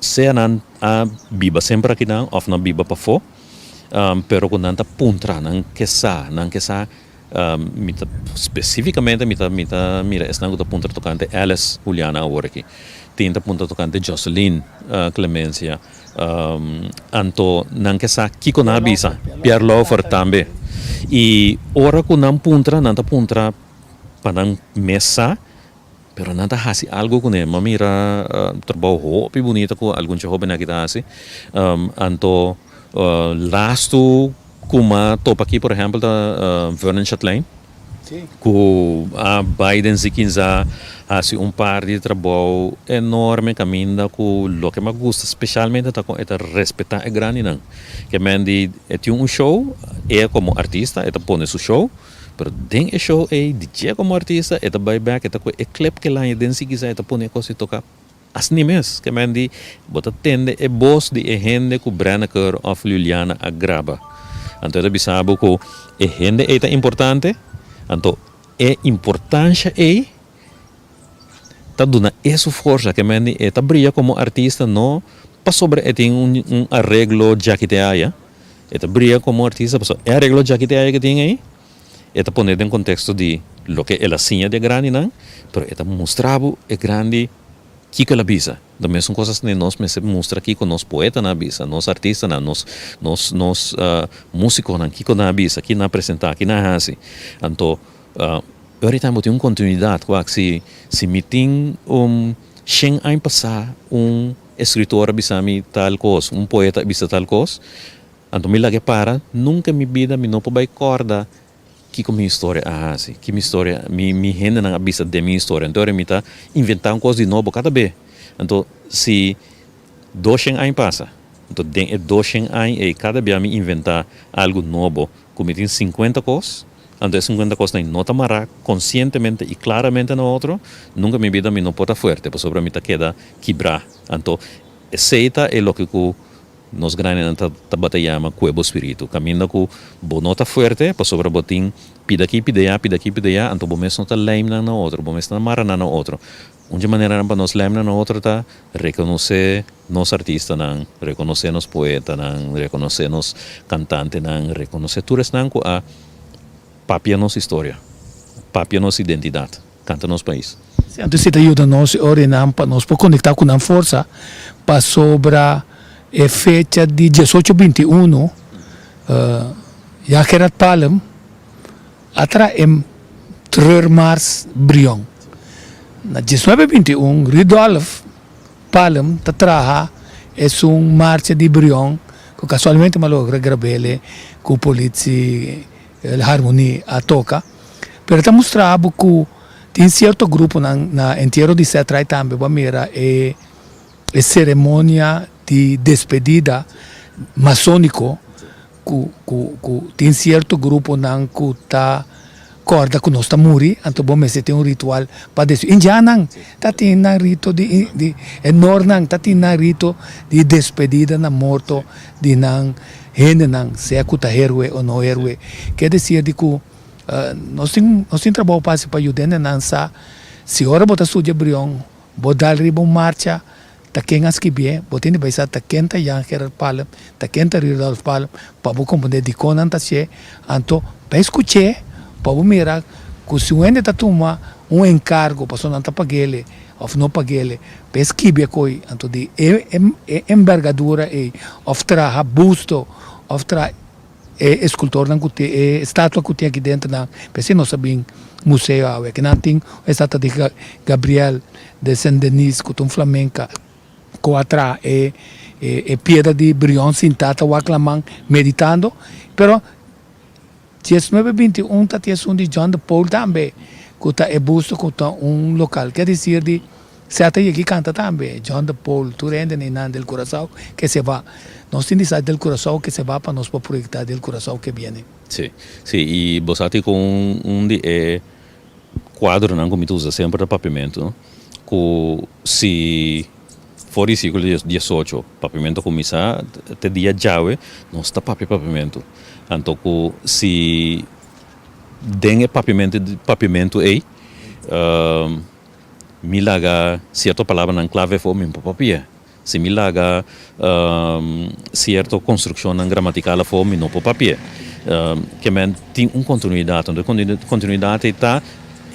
sea nan a biba semper akinan òf nan biba pafó pero ku nan ta puntra nan ke sa nan ke sa mi ta spesifikamente mi ta mi ta mira esnan ku ta puntra tokante Alice Juliana awor aki tin ta puntra tokante Joseline Clemencia Anto nan ke sa kiko nan a bisa. Pierre Lauffer tambe. I ora ku nan puntra, nan ta puntra pa nan mes sa, pero nan ta hasi algu kuné. Mi a mira trabou hopi bunita ku algun dje hóbennan aki ta hasi. Anto lastu ku mi a topa aki por ehèmpel ta Vernon Chatelain. Ku a bai den Zikinza hasi un par di trabou enorme kaminda ku loke mi a gusta speshalmente ta kon e ta respetá e grandinan. Ke men di e tin un show, e komo artista e ta pone su show, pero den e show ei di dje komo artista e ta bai bèk e ta kohe e klep ke laña den Zikinza e ta pone e kos di toka. Asni mes, ke men di, bo ta tende e bos di e hende ku Brenneker òf Juliana a graba. Anto e ta bisa bo ku e hende ei ta importante, anto e importansha ei ta duna e su forsa. Ke men di, e ta bria komo artista no pasobra e tin un areglo djakiteaya, e ta bria komo artista pasobra e areglo djakiteaya ke tin ei E ta pone den konteksto di loke el a siña di e grandinan, pero e ta mustra bo e grandi kiko el a bisa. Ta mesun kos asina nos mester mustra kiko nos poetanan a bisa, nos artistanan, nos nos nos musikonan kiko nan a bisa, ki nan a presentá, ki nan a hasi. Anto ora bo tin un kontinuidat wak si si mi tin un shen aña pasá un. eskritor a bisa mi tal kos, un poeta a bisa tal kos, anto mi lag'e para, nunka mi bida mi no por bai kòrda kiko mi historia a hasi, ki mi historia, mi mi hendenan a bisa den mi historia. Anto ora mi ta inventá un kos di nobo kada be. Anto si doshen aña pasa, anto den e doshen aña ei kada bia mi inventá algu nobo ku mi tin sinkuenta kos, anto e sinkuenta kosnan ei no ta mará konsientemente i klaramente na otro, nunka mi bida mi no por ta fuerte pasobra mi ta keda kibrá. Anto esei ta e loke ku Nos grandinan ta tabata yama kue bo spiritu. Kaminda ku bo no ta fuerte pasobra bo tin pida aki, pida ya, pida aki, pida ya, anto bo mes no ta lijm nan na otro, bo mes no ta mara nan na otro. Un dje maneranan pa nos lijm nan na otro ta rekonosé nos artistanan, rekonosé nos poetanan, rekonosé nos kantantenan, rekonosé tur esnan ku a papia nos historia, papia nos identidat. Kanta nos pais. Si anto esei ta yuda nos e orenan pa nos por konektá ku nan forsa pasobra e fecha di diesocho 21 ya Gerard Palm a traha e treurmars Brion. Na diesnuebe 21 Rudolf Palm ta traha esun marcha di Brion ku kasualmente mi a logra grab'el ku politsi Harmonie a toka. Pero ta mustra bo ku tin sierto gruponan na entiero di Setrai tambe bo a mira e e seremonia di despedida masoniko ku ku ku tin sierto gruponan ku ta kòrda ku nos ta muri anto bo mester tin un ritual pa despedí. Indiannan ta tin nan rito di di e nornan ta tin nan rito di despedida na morto di nan hendenan sea ku ta herwe o no herwe. Ke desir di ku Nos tin nos tin trabou pa hasi pa yuda hendenan sa si ora bo ta studia Brion bo dal riba un marcha ta ken a skibié, bo tin di bai sa ta ken ta Jan Gerard Palm, ta ken ta Rudolf Palm pa bo komprendé dikon nan ta hasié. Anto bai skuch'é pa bo mira ku si un hende ta tuma un enkargo pasobra nan ta pag'el òf no pag'el pa e skibi e koi anto di e e embergadura ei òf traha busto òf traha E escultornan cu tin e estatua cu tin aki dentro nan, p'esei nos a bin museo awe. Aki nan tin un estatua di Gabriel de Saint Denis cu ta un flamenca cu a traha e e piedra di Brion sinta ta wak laman meditando. Pero diesnuebe 21 ta tin esun di John de Paul tambe cu ta e busto cu ta un local. Kier dicir di Sea ta yegi canta tambe, John de Paul, tur hende na einan del Curaçao que se va. Nos tin di sa del Curaçao que se va pa nos por proyecta del Curaçao que viene. Sí, sí, y bo sa tin cu un un di e cuadronan cu mi ta usa semper ta papiamento, no? Cu si for di siglo diesocho papiamento a cuminsa te dia djawe nos ta papia papiamento. Anto cu si den e papiamento papiamento ey Mi laga sierto palabranan klave for mi por papia. Si mi laga sierto konstrukshonnan gramatikal afó mi no por papia. Ke men tin un kontinuidat. Anto e kontinuidat ei ta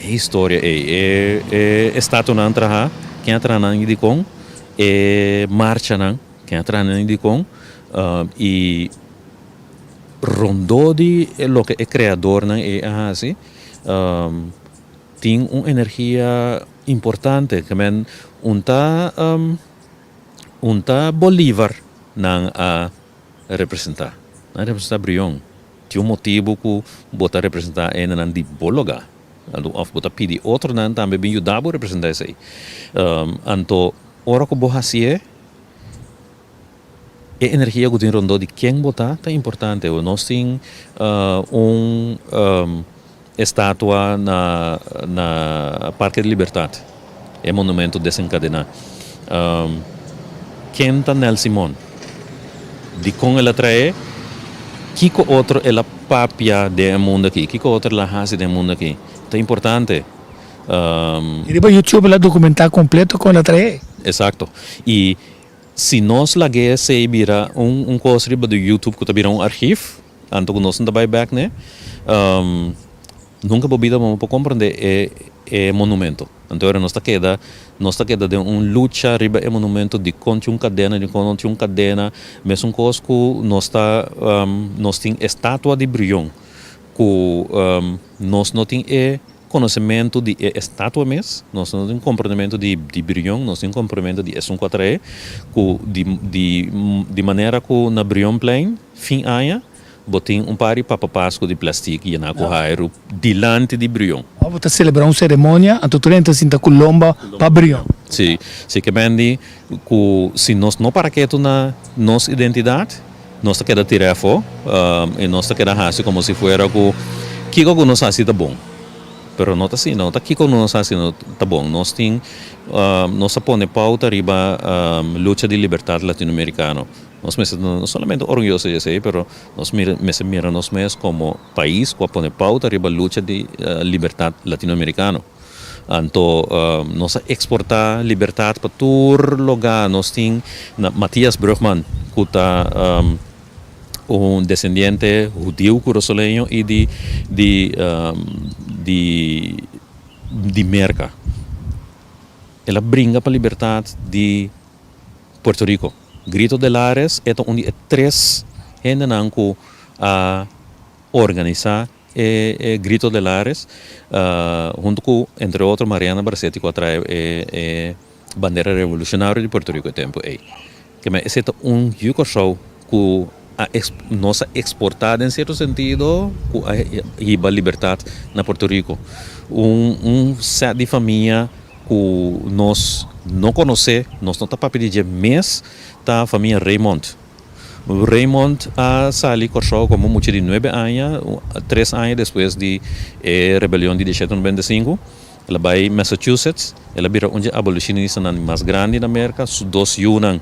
e historia ei. E e estatuanan traha, ken a traha nan i dikon, e marchanan, ken a traha nan i dikon, i rondó di loke e kreadornan ei a hasi. Tin un energia importante ke men un ta un ta Bolívar nan a representa. Nan a representa Brion. Tin un motibu ku bo ta representa hendenan di bo lugá. Anto òf bo ta pidi otronan tambe bin yuda bo representa esei. Anto ora ku bo hasié. E energia ku tin rondó di ken bo ta, ta importante. Nos tin un estatua na na Parke di Libertat, e monumento desenkadená. Ken ta Nel Simon? Dikon el a traé? Kiko otro el a papia den e mundu aki? Kiko otro el a hasi den e mundu aki? Ta importante. I riba YouTube el a dokumentá kompleto kon el a traé. Esakto. I Si nos lag'é esei bira un un kos riba di YouTube ku ta bira un archief, anto ku nos no ta bai bèk n'e, nunka bo bida bo no por komprendé e e monumento. Anto ora nos ta keda nos ta keda den un lucha riba e monumento dikon tin un kadena dikon no tin un kadena, mesun kos ku nos ta nos tin estatua di Brion ku nos no tin e. konosementu di e estatua mes, nos no tin komprondementu di di Brion, nos tin komprondementu di esun ku a trae, ku di di di manera ku na Brionplein fin aña bo tin un par di papa pasku di plastik yená ku hairu dilanti di Brion. Ora bo ta selebrá un seremonia, anto tur hende ta sinta ku lomba pa Brion. Si, si ke men di ku si nos no para ketu na nos identidat, nos ta keda tira afó i nos ta keda hasi komo si fuera ku kiko ku nos hasi ta bon. Pero no ta asina, no ta kiko ku nos hasi ta bon. Nos tin, nos a pone pouta riba lucha di libertat latinoamerikano. Nos mester ta no solamente orguyoso di esei, pero nos mester mira nos mes komo pais ku a pone pouta riba lucha di libertat latinoamerikano. Anto nos a eksportá libertat pa tur lugá. Nos tin na Matthias Brugman ku ta un desendiente hudiu kurasoleño i di di di di Merka. El a bringa pa libertat di Puerto Rico. Grito de Lares e ta un di e tres hendenan ku a organisá e Grito de Lares hunto ku entre otro Mariana Bracetti ku a trae e bandera revolucionario di Puerto Rico e tempo ei. Keme esei ta un yu Kòrsou ku a nos a eksportá den sierto sentido ku a hiba libertat na Puerto Rico. Un un sèt di famia ku nos no konosé, nos no ta papia di dje mes ta famia Raymond. Raymond a sali Kòrsou komo mucha di nuebe aña, tres aña despues di e rebelion di diesshete noventa i sinku. El a bai Massachusetts, el a bira un dje abolishonistanan mas grandi na Merka. Su dos yunan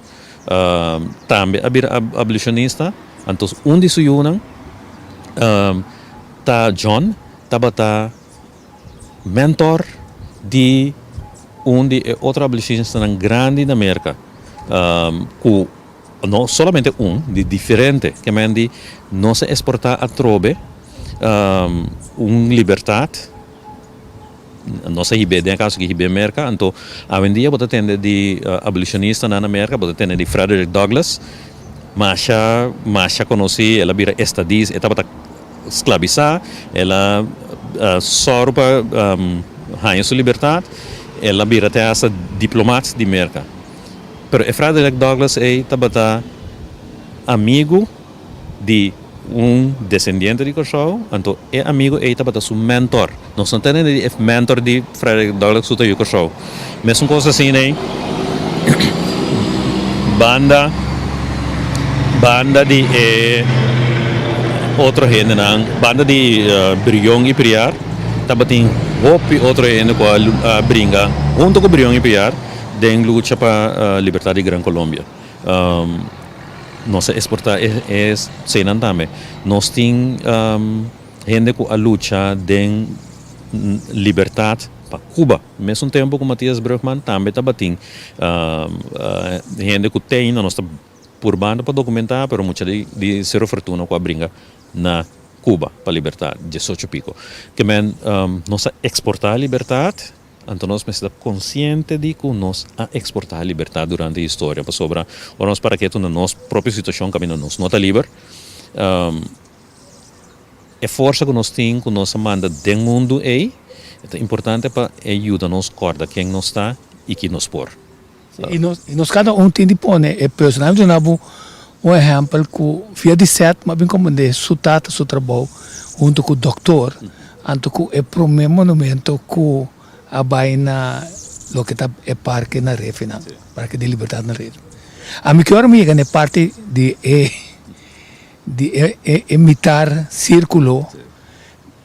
tambe a bira abolishonista. Anto un di su yunan ta John, tabata mentor di un di e otro abolishonistanan grandi na Merka ku. No solamente un, di diferente. Ke men di nos a esportá atrobe un libertat, nos a hib'é, den e kaso aki hib'é Merka, anto awendia bo ta tende di abolishonistanan na Merka, bo ta tende di Frederick Douglass, masha, masha konosí, el a bira estadis, e tabata sklabisá, el a sòru pa haña su libertat, el a bira te hasta diplomat di Merka. Pero e Frederick Douglass ei tabata amigu di un desendiente di Kòrsou, anto e amigu ei tabata su mentor. Nos no tende di e mentor di Frederick Douglass ku ta yu Kòrsou. Mesun kos asina ei banda banda di e otro hendenan, banda di Brion i Priar tabatin hopi otro hende ku a bringa hunto ku Brion i Priar. Den lucha pa libertad di Gran Colombia nos a exporta e eseinan tambe. Nos tin hende cu a lucha den libertad pa Cuba. Mesun tempo cu Matias Brugman tambe tabatin hende cu te ainda nos ta purbando pa documenta pero mucha di Cerro Fortuna cu a bringa na Cuba pa libertad diesocho pico. Ke men nos a exporta libertad. Anto nos mester ta konsiente di ku nos a eksportá libertat durante historia, pasobra ora nos para ketu na nos propio situashon kaminda nos no ta liber, e forsa ku nos tin ku nos a manda den mundu ei, e ta importante pa e yuda nos kòrda ken nos ta i ki nos por. I nos kada un tin di pone e peso. Nan a duna bo un ehèmpel ku via di sèt mi a bin komprendé su tata su trabou huntu ku dòktor, anto ku e promé monumento ku a bai na loke ta e parke na Refinan, Parke di Libertat na Refi. Ami ki ora mi yega na e parti di e di e mitar sírkulo,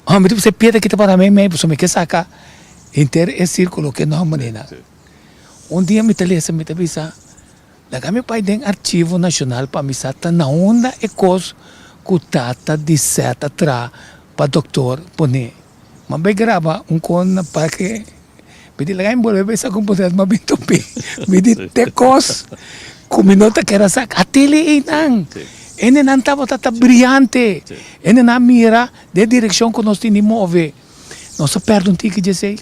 mi ta bisa e piedra aki ta para meimei pasobra mi ke saka henter e sírkulo ke nòmber ei nan. Un dia mi ta lesa mi ta bisa, laga mi bai den archivo nashonal pa mi sa ta na unda e kos ku tata di Seth a traha pa doktor pone. Mi a bai graba un kon na parke, mi di laga mi bolbe bisa ku mi a bin topi. Mi di te kos ku mi no ta kere sa, a tele einan. Hendenan tabata ta briante, hendenan a mira den direkshon ku nos tin di move. Nos a pèrdè un tiki djesei.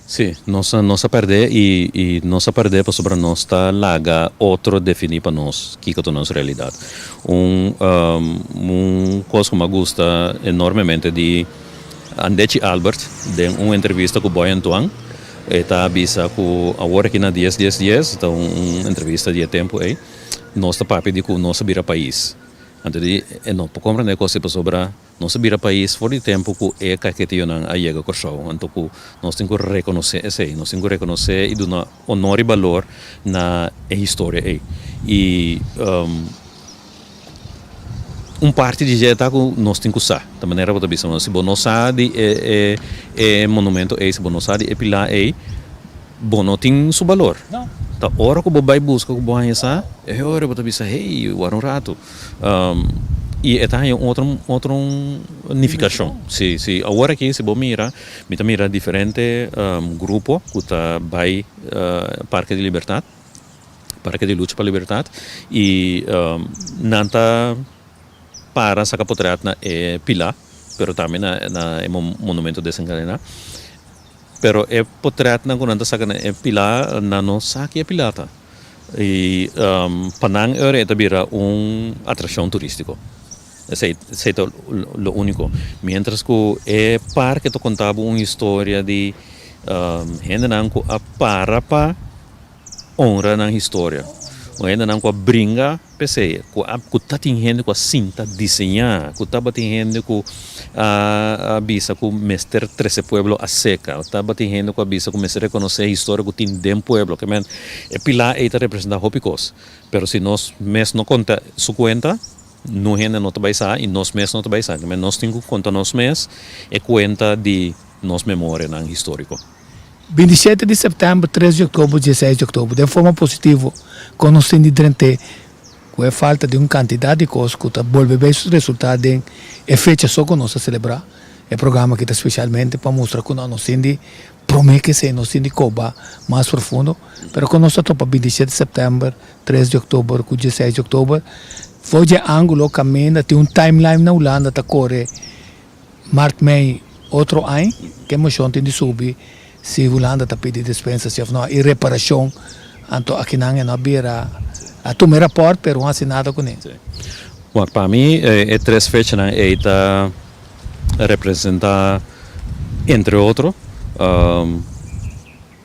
Sí, nos a nos a pèrdè i i nos a pèrdè pasobra nos ta laga otro definí pa nos kiko ta nos realidat. Un un kos ku mi a gusta enormemente di Andechi Albert den un entrevista ku Boy Antoine e ta bisa ku awor aki na dies dies dies ta un entrevista di e tempu ei nos ta papia di ku nos a bira pais. Anto di e no por komprende e kos ei pasobra nos a bira pais for di tempu ku e kaketionan a yega Kòrsou. Anto ku nos tin ku rekonosé esei. Nos tin ku rekonosé i duna honor i balor na e historia ei. I un parti di dje ta ku nos tin ku sa. Ta manera bo ta bisa si bo no sa di e e monumento ei, si bo no sa di e pilá ei, bo no tin su balor. Ta ora ku bo bai buska ku bo haña sa, e ora bo ta bisa, hey, wak un ratu. I e ta haña un otro otro nifikashon. Si, si. Awor aki si bo mira, mi ta mira diferente grupo ku ta bai Parke di Libertat. Parke di Lucha pa Libertat y nan ta para saca potret na e pila pero tambe na na e monumento desencadená pero e potretnan cu nan ta saca na e pila nan no sa ki e pila ta y pa nan e ora e ta bira un atraccion turistico esey esey ta lo unico mientras cu e parke ta conta bo un historia di hendenan cu a para pa Honra nan historia. Un hendenan ku a bringa p'esei, ku a ku ta tin hende ku a sinta diseñá, ku tabatin hende ku a bisa ku mester trese pueblo aseka, tabatin hende ku a bisa ku mester rekonosé historia ku tin den pueblo. Ke men, e pilá ei ta representá hopi kos. Pero si nos mes no konta su kuenta, nun hende no ta bai sa i nos mes no ta bai sa. Ke men, nos tin ku konta nos mes e kuenta di nos memorianan históriko. 27 di sèptèmber, 3 di òktober, 16 di òktober, den forma positivo kon nos tin di drent'é ku e falta di un kantidat di kos ku ta bolbe bay resultá den e fecha so ku nos ta selebrá. E programa aki ta spesialmente pa mustra ku nos tin di promé ku esei nos tin di koba mas profundo. Pero kon nos ta topa 27 di sèptèmber, 3 di òktober ku 16 di òktober for dje ángulo kaminda tin un timeline na Hulanda ta kore Mart mei otro añ ke moshon tin di subi si Hulanda ta pidi dispensa si of no i reparashon anto akinan e no a bira a tuma e raport pero no hasi nada kuné. Wak pa mi e tres fechanan ei ta representa entre otro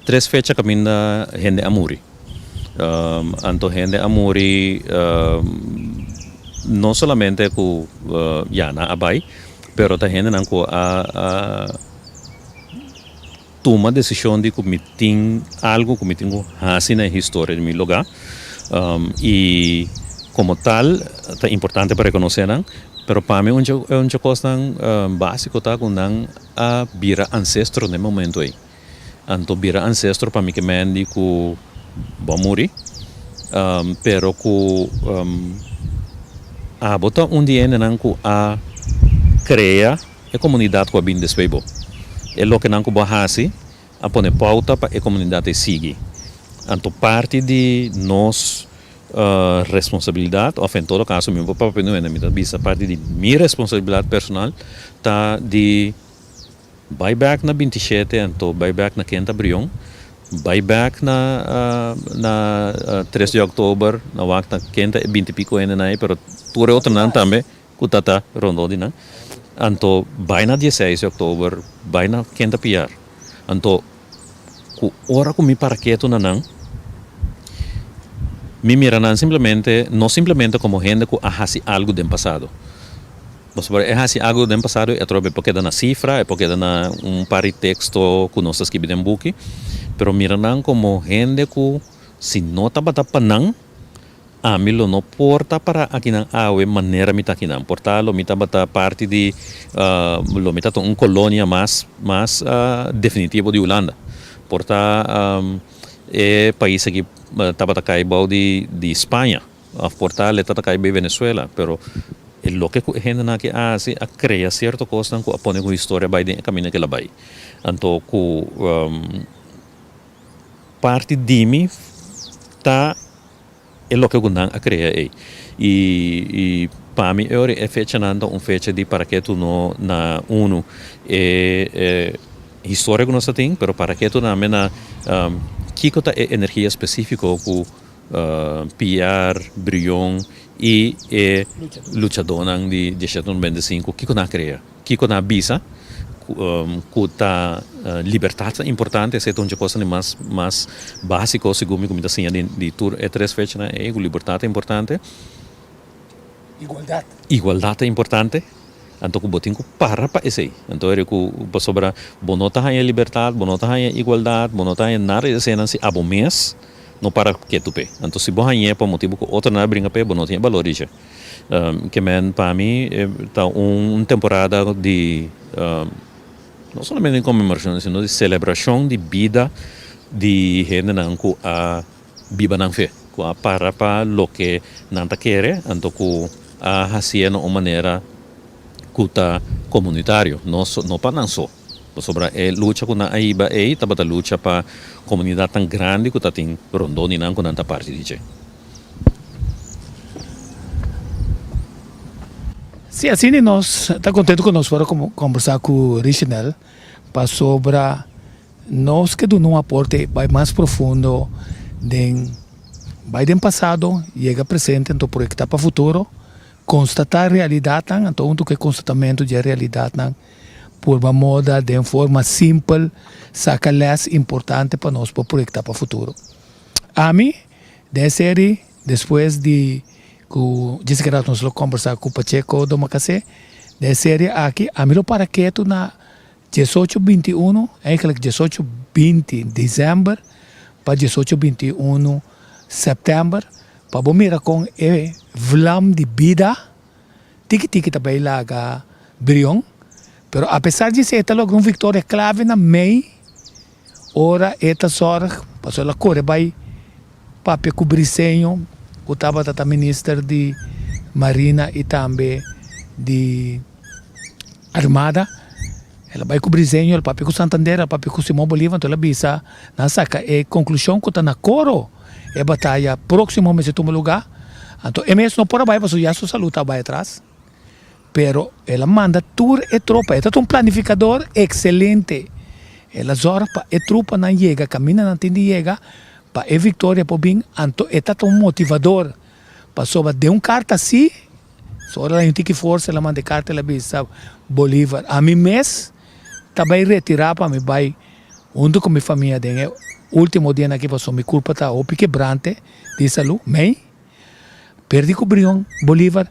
Tres fecha kaminda hende a muri. Anto hende a muri no solamente ku ya nan a bai, pero ta hendenan ku a tuma desishon di ku mi tin algu ku mi tin ku hasi na e historia di mi lugá. I komo tal ta importante pa rekonosé nan, pero pa mi un dje kosnan básiko ta ku nan a bira ansestro na e momento ei. Anto bira ancestro pa mi ke mendi ku bo a muri, pero ku abo ta un di e hendenan ku a krea e komunidat ku a bini despues bo. E lokenan ku bo a hasi a pone pouta pa e komunidat ei sigui. Anto parti di nos responsabilidat, òf en todo kaso mi no por papia nu hende, mi ta bisa parti di mi responsabilidat personal ta di Bai bek na 27 anto bai bek na Kenta Brion, bai bek na na 3 di oktober na wak na Kenta e binti piko hendenan ei pero tur e otronan tambe ku ta ta rondó di nan. Anto bai na 16 di oktober bai na Kenta Piar. Anto ku ora ku mi para ketu na nan mi mira nan simplemente no simplemente komo hende ku a hasi algu den pasado. Pasobra e hasi algu den pasado e atrobe por keda na sifra, e por keda na un par di teksto ku nos ta skibi den buki, pero mira nan komo hende ku si no tabata pa nan, ami lo no por ta para akinan awe manera mi ta akinan. Por ta lo mi tabata parti di, lo mi ta un kolonia mas mas definitivo di Hulanda. Por ta e pais aki tabata kai bou di di Spaña. Of por ta le ta ta kai bay Venezuela, pero e loke ku e hendenan aki a hasi a krea sierto kosnan ku a pone ku historia bay den e kaminda ku el a bay. Anto ku parti di mi ta e loke ku nan a krea ey. I i pa mi e ora e fechanan ta un fecha di para ke tu no na unu e e historia ku nos ta tin, pero para ke tu tambe na kiko ta e energia spesifiko ku Piar, Brion i e luchadónan di 1795, kiko nan a krea? Kiko nan a bisa? Ku ta libertat ta importante, esei ta un dje kosnan di mas mas básiko segun mi ku mi ta siña di di tur e tres fechanan ei, ku libertat ta importante. Igualdat. Igualdat ta importante, anto ku bo tin ku para pa esei. Anto eri ku pasobra bo no ta haña libertat, bo no ta haña igualdat, bo no ta haña nada di eseinan si abo mes no para ketu p'e. Anto si bo hañ'é pa motibu ku otronan a bringa p'e, bo no tin e balor di dje. Ke men pa mi ta un temporada di no solamente di konmemorashon sino di selebrashon di bida di hendenan ku a biba nan fe, ku a para pa loke nan ta kere anto ku a hasié na un manera ku ta komunitario, no no pa nan so. Pasobra e lucha ku nan a hiba ei tabata lucha pa komunidatnan grandi ku ta tin rondó di nan ku nan ta parti di dje. Sí, asina nos ta contento cu nos por a conversa cu Richenel pasobra nos ke duna un aporte bai mas profundo den bai den pasado yega presente anto proyecta pa futuro, constata realidadnan anto hunto cu e constatamento di e realidadnan purba moda den forma simpel saca les importante pa nos por proyecta pa futuro. Ami Den e seri, despues di ku djis ke rato nos lo kombersá ku Pacheco Domacassé, den e seri aki ami lo para ketu na diesocho 21, eigenlijk diesocho 20 desèmber pa diesocho 21 sèptèmber, pa bo mira kon e vlam di bida tiki tiki ta bai laga Brion. Pero apesar di esei e ta logra un viktoria klave na mei. Ora e ta sòrg, pasobra el a kore bai papia ku Briseño, ku tabata ta minister di Marina i tambe di Armada. El a bai ku Briseño, el a papia ku Santander, el a papia ku Simon Bolivar, anto el a bisa nan saka e konklushon ku ta na Coro e bataya próksimo mester tuma lugá. Anto e mes no por a bai pasobra ya su salú ta bai atras. Pero el a manda tur e tropa. E ta un planificador excelente. El a zorg pa e trupanan yega caminda nan tin di yega pa e victoria por bin. Anto e ta un motivador. Pasobra den un carta asi, so ora el a haña un tiki forsa el a manda e carta el a bisa Bolívar, ami mes ta bay retira pa mi bay hunto cu mi famia den e ultimo dianan aki pasobra mi curpa ta hopi kebrante di salud. Mey. Perdi ku Brion Bolívar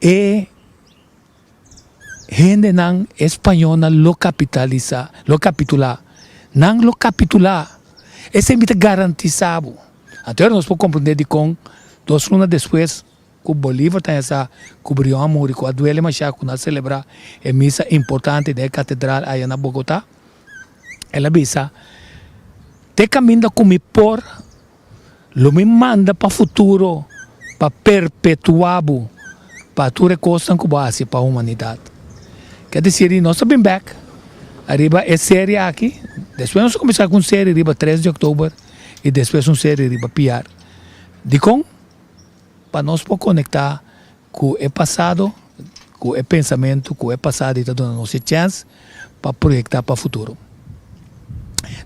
e hendenan e spañolnan lo kapitalisa, lo kapitulá. Nan lo kapitulá. Esei mi ta garantisá bo. Anto ora nos por komprendé dikon dos luna despues ku Bolívar ta hesa ku Brion a muri ku a duele mashá ku nan a selebrá e misa importante den e katedral aya na Bogotá, el a bisa, Te kaminda ku mi por. Lo mi manda pa futuro pa perpetuá bo pa tur e kosnan ku bo a hasi pa humanidat. Ke desir di nos ta bin bèk ariba e serie aki, despues nos ta kuminsá ku un serie riba tres di òktober i despues un serie riba Piar. Dikon? Pa nos por konektá ku e pasado, ku e pensamentu ku e pasado i ta duna nos e chèns pa proyektá pa futuro.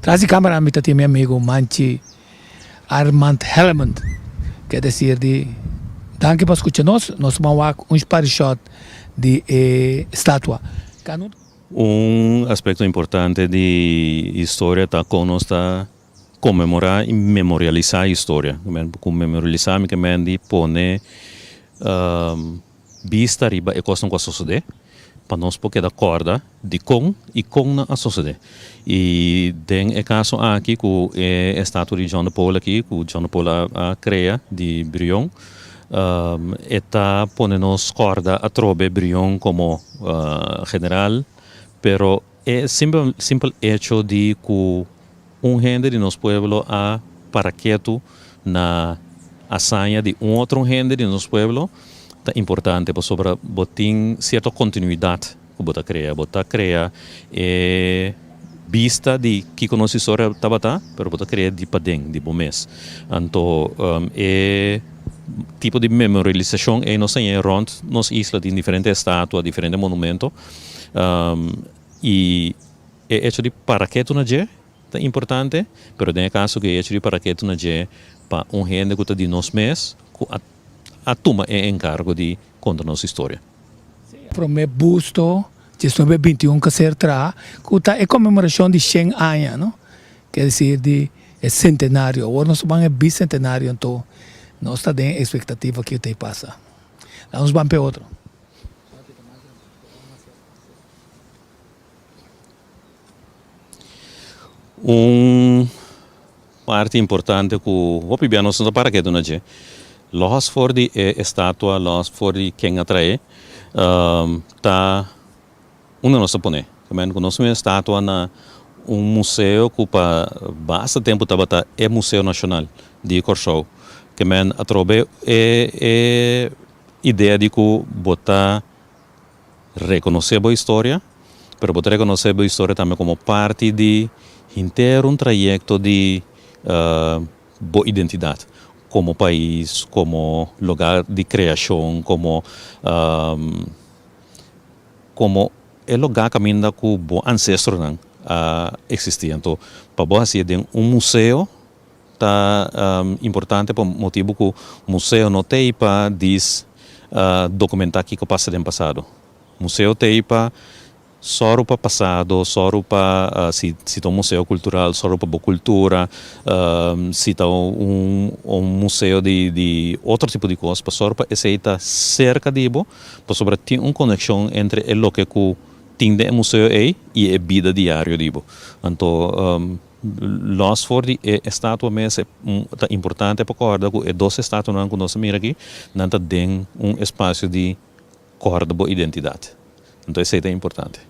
Tras di kámara mi ta tin mi amigu Manchi Armand Helmond ke desir di danki pa skucha nos, nos ta ban wak un par di shòt di e statua. Un aspekto importante di historia ta kon nos ta Konmemorá i memorialisá historia. Ku memorialisá mi ke men di pone bista riba e kosnan ku a sosodé pa nos por keda kòrda dikon i kon nan a sosodé. I den e kaso aki ku e estatua di John de Paul aki ku John de Paul a krea di Brion e ta pone nos kòrda atrobe Brion komo general pero e simpel echo di ku Un hende di nos pueblo a para ketu na hazaña di un otro hende di nos pueblo ta importante pasobra bo tin cierto continuidad cu bo ta crea. Bo ta crea e bista di kico nos historia tabata, pero bo ta crea di paden, di bo mes. Anto e tipo di memorialisacion ey nos ta ñe rond nos isla tin diferente estatua, diferente monumento y. E echo di para ketu na dje ta importante, pero den e kaso ku e echo di para ketu na dje pa un hende ku ta di nos mes ku a a tuma e enkargo di konta nos historia. Promé busto. 19 bintiun ku a ser traha ku ta e konmemorashon di shen aña no ker desir di e sentenario awor nos ta ban e bisentenario anto nos ta den ekspektativa kiko ta pasa laga nos ban pa e otro. Un parti importante ku hopi bia nos no ta para ketu na dje, lòs for di e estatua, lòs for di ken a trae, ta unda nos ta pone. Ku nos tin un estatua na un museo ku pa basta tempu tabata e Museo Nashonal di Kòrsou. Ke men atrobe e e idea di ku bo ta Rekonosé bo historia, pero bo ta rekonosé bo historia tambe komo parti di henter un trayekto di bo identidat komo pais, komo lugar di kreashon, komo komo e lugar kaminda ku bo ansestronan a eksistí. Anto pa bo hasié den un museo Ta importante pa motibu ku museo no t'ei pa dis dokumentá kiko pasa den pasado. Museo t'ei pa sòru pa pasado, sòru pa si si ta un museo kultural, sòru pa bo kultura, si ta un un museo di di otro tipo di kos, pa sòru pa esei ta serka di bo, pasobra tin un konekshon entre e loke ku tin den e museo ei i e bida diario di bo. Anto Los for di e estatua mes e ta importante pa kòrda ku e dos estatuanan ku nos a mira aki nan ta den un espasio di kòrda bo identidat. Anto esei ta importante.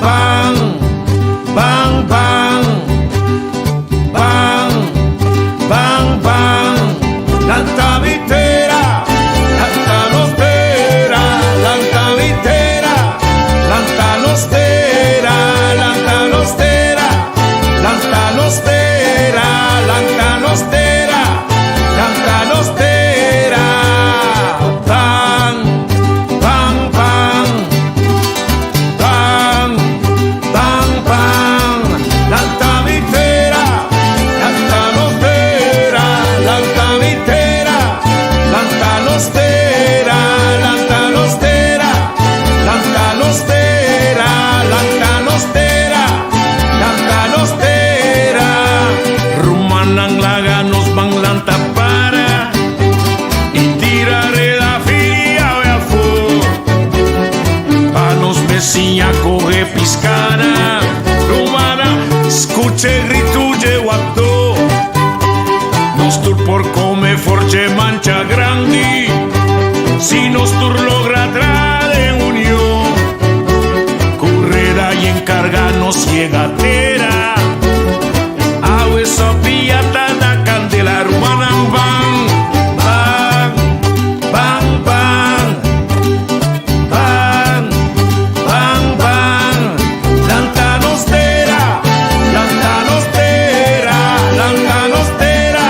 Ban, ban, ban, ban, ban, ban. Lanta mi tera, lanta nos tera, lanta mi tera, lanta nos tera, lanta nos tera, lanta nos tera, lanta nos tera, lanta nos tera. Ban, ban, ban, ban, ban, ban. Lanta mi tera, lanta nos tera, lanta mi tera, lanta nos tera, lanta nos tera, lanta nos tera, lanta nos tera, lanta nos tera. Rumannan laga nos ban lanta para y tira reda firi awe afó pa nos besiña coge piscana. Rumannan scucha e gritu dje wapdó nos tur por come for dje mancha grandi si nos tur logra tra den union cu reda y encarga nos yega tera. Awe Sofia ta na candela rumannan ban, ban, ban, ban, ban, ban, ban. Lanta nos tera, lanta nos tera, lanta nos tera,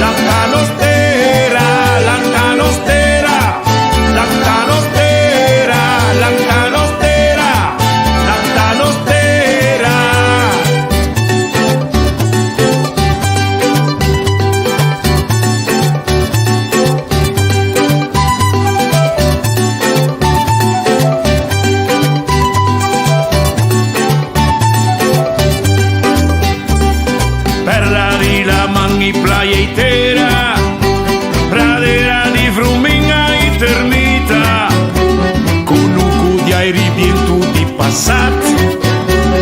lanta nos tera, lanta nos tera, lanta nos tera, lanta. playa i tera, pradera di vruminga i termita, kunuku di aire i bientu di pasat,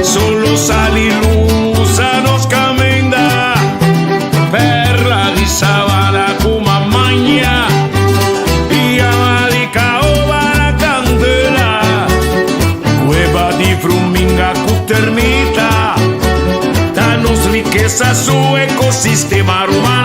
solo sali lusa nos kaminda, perla di sabana ku mamaña, i awa di kaoba na kandela, kueba di vruminga ku termita, ta nos rikesa su ekosistema ruman.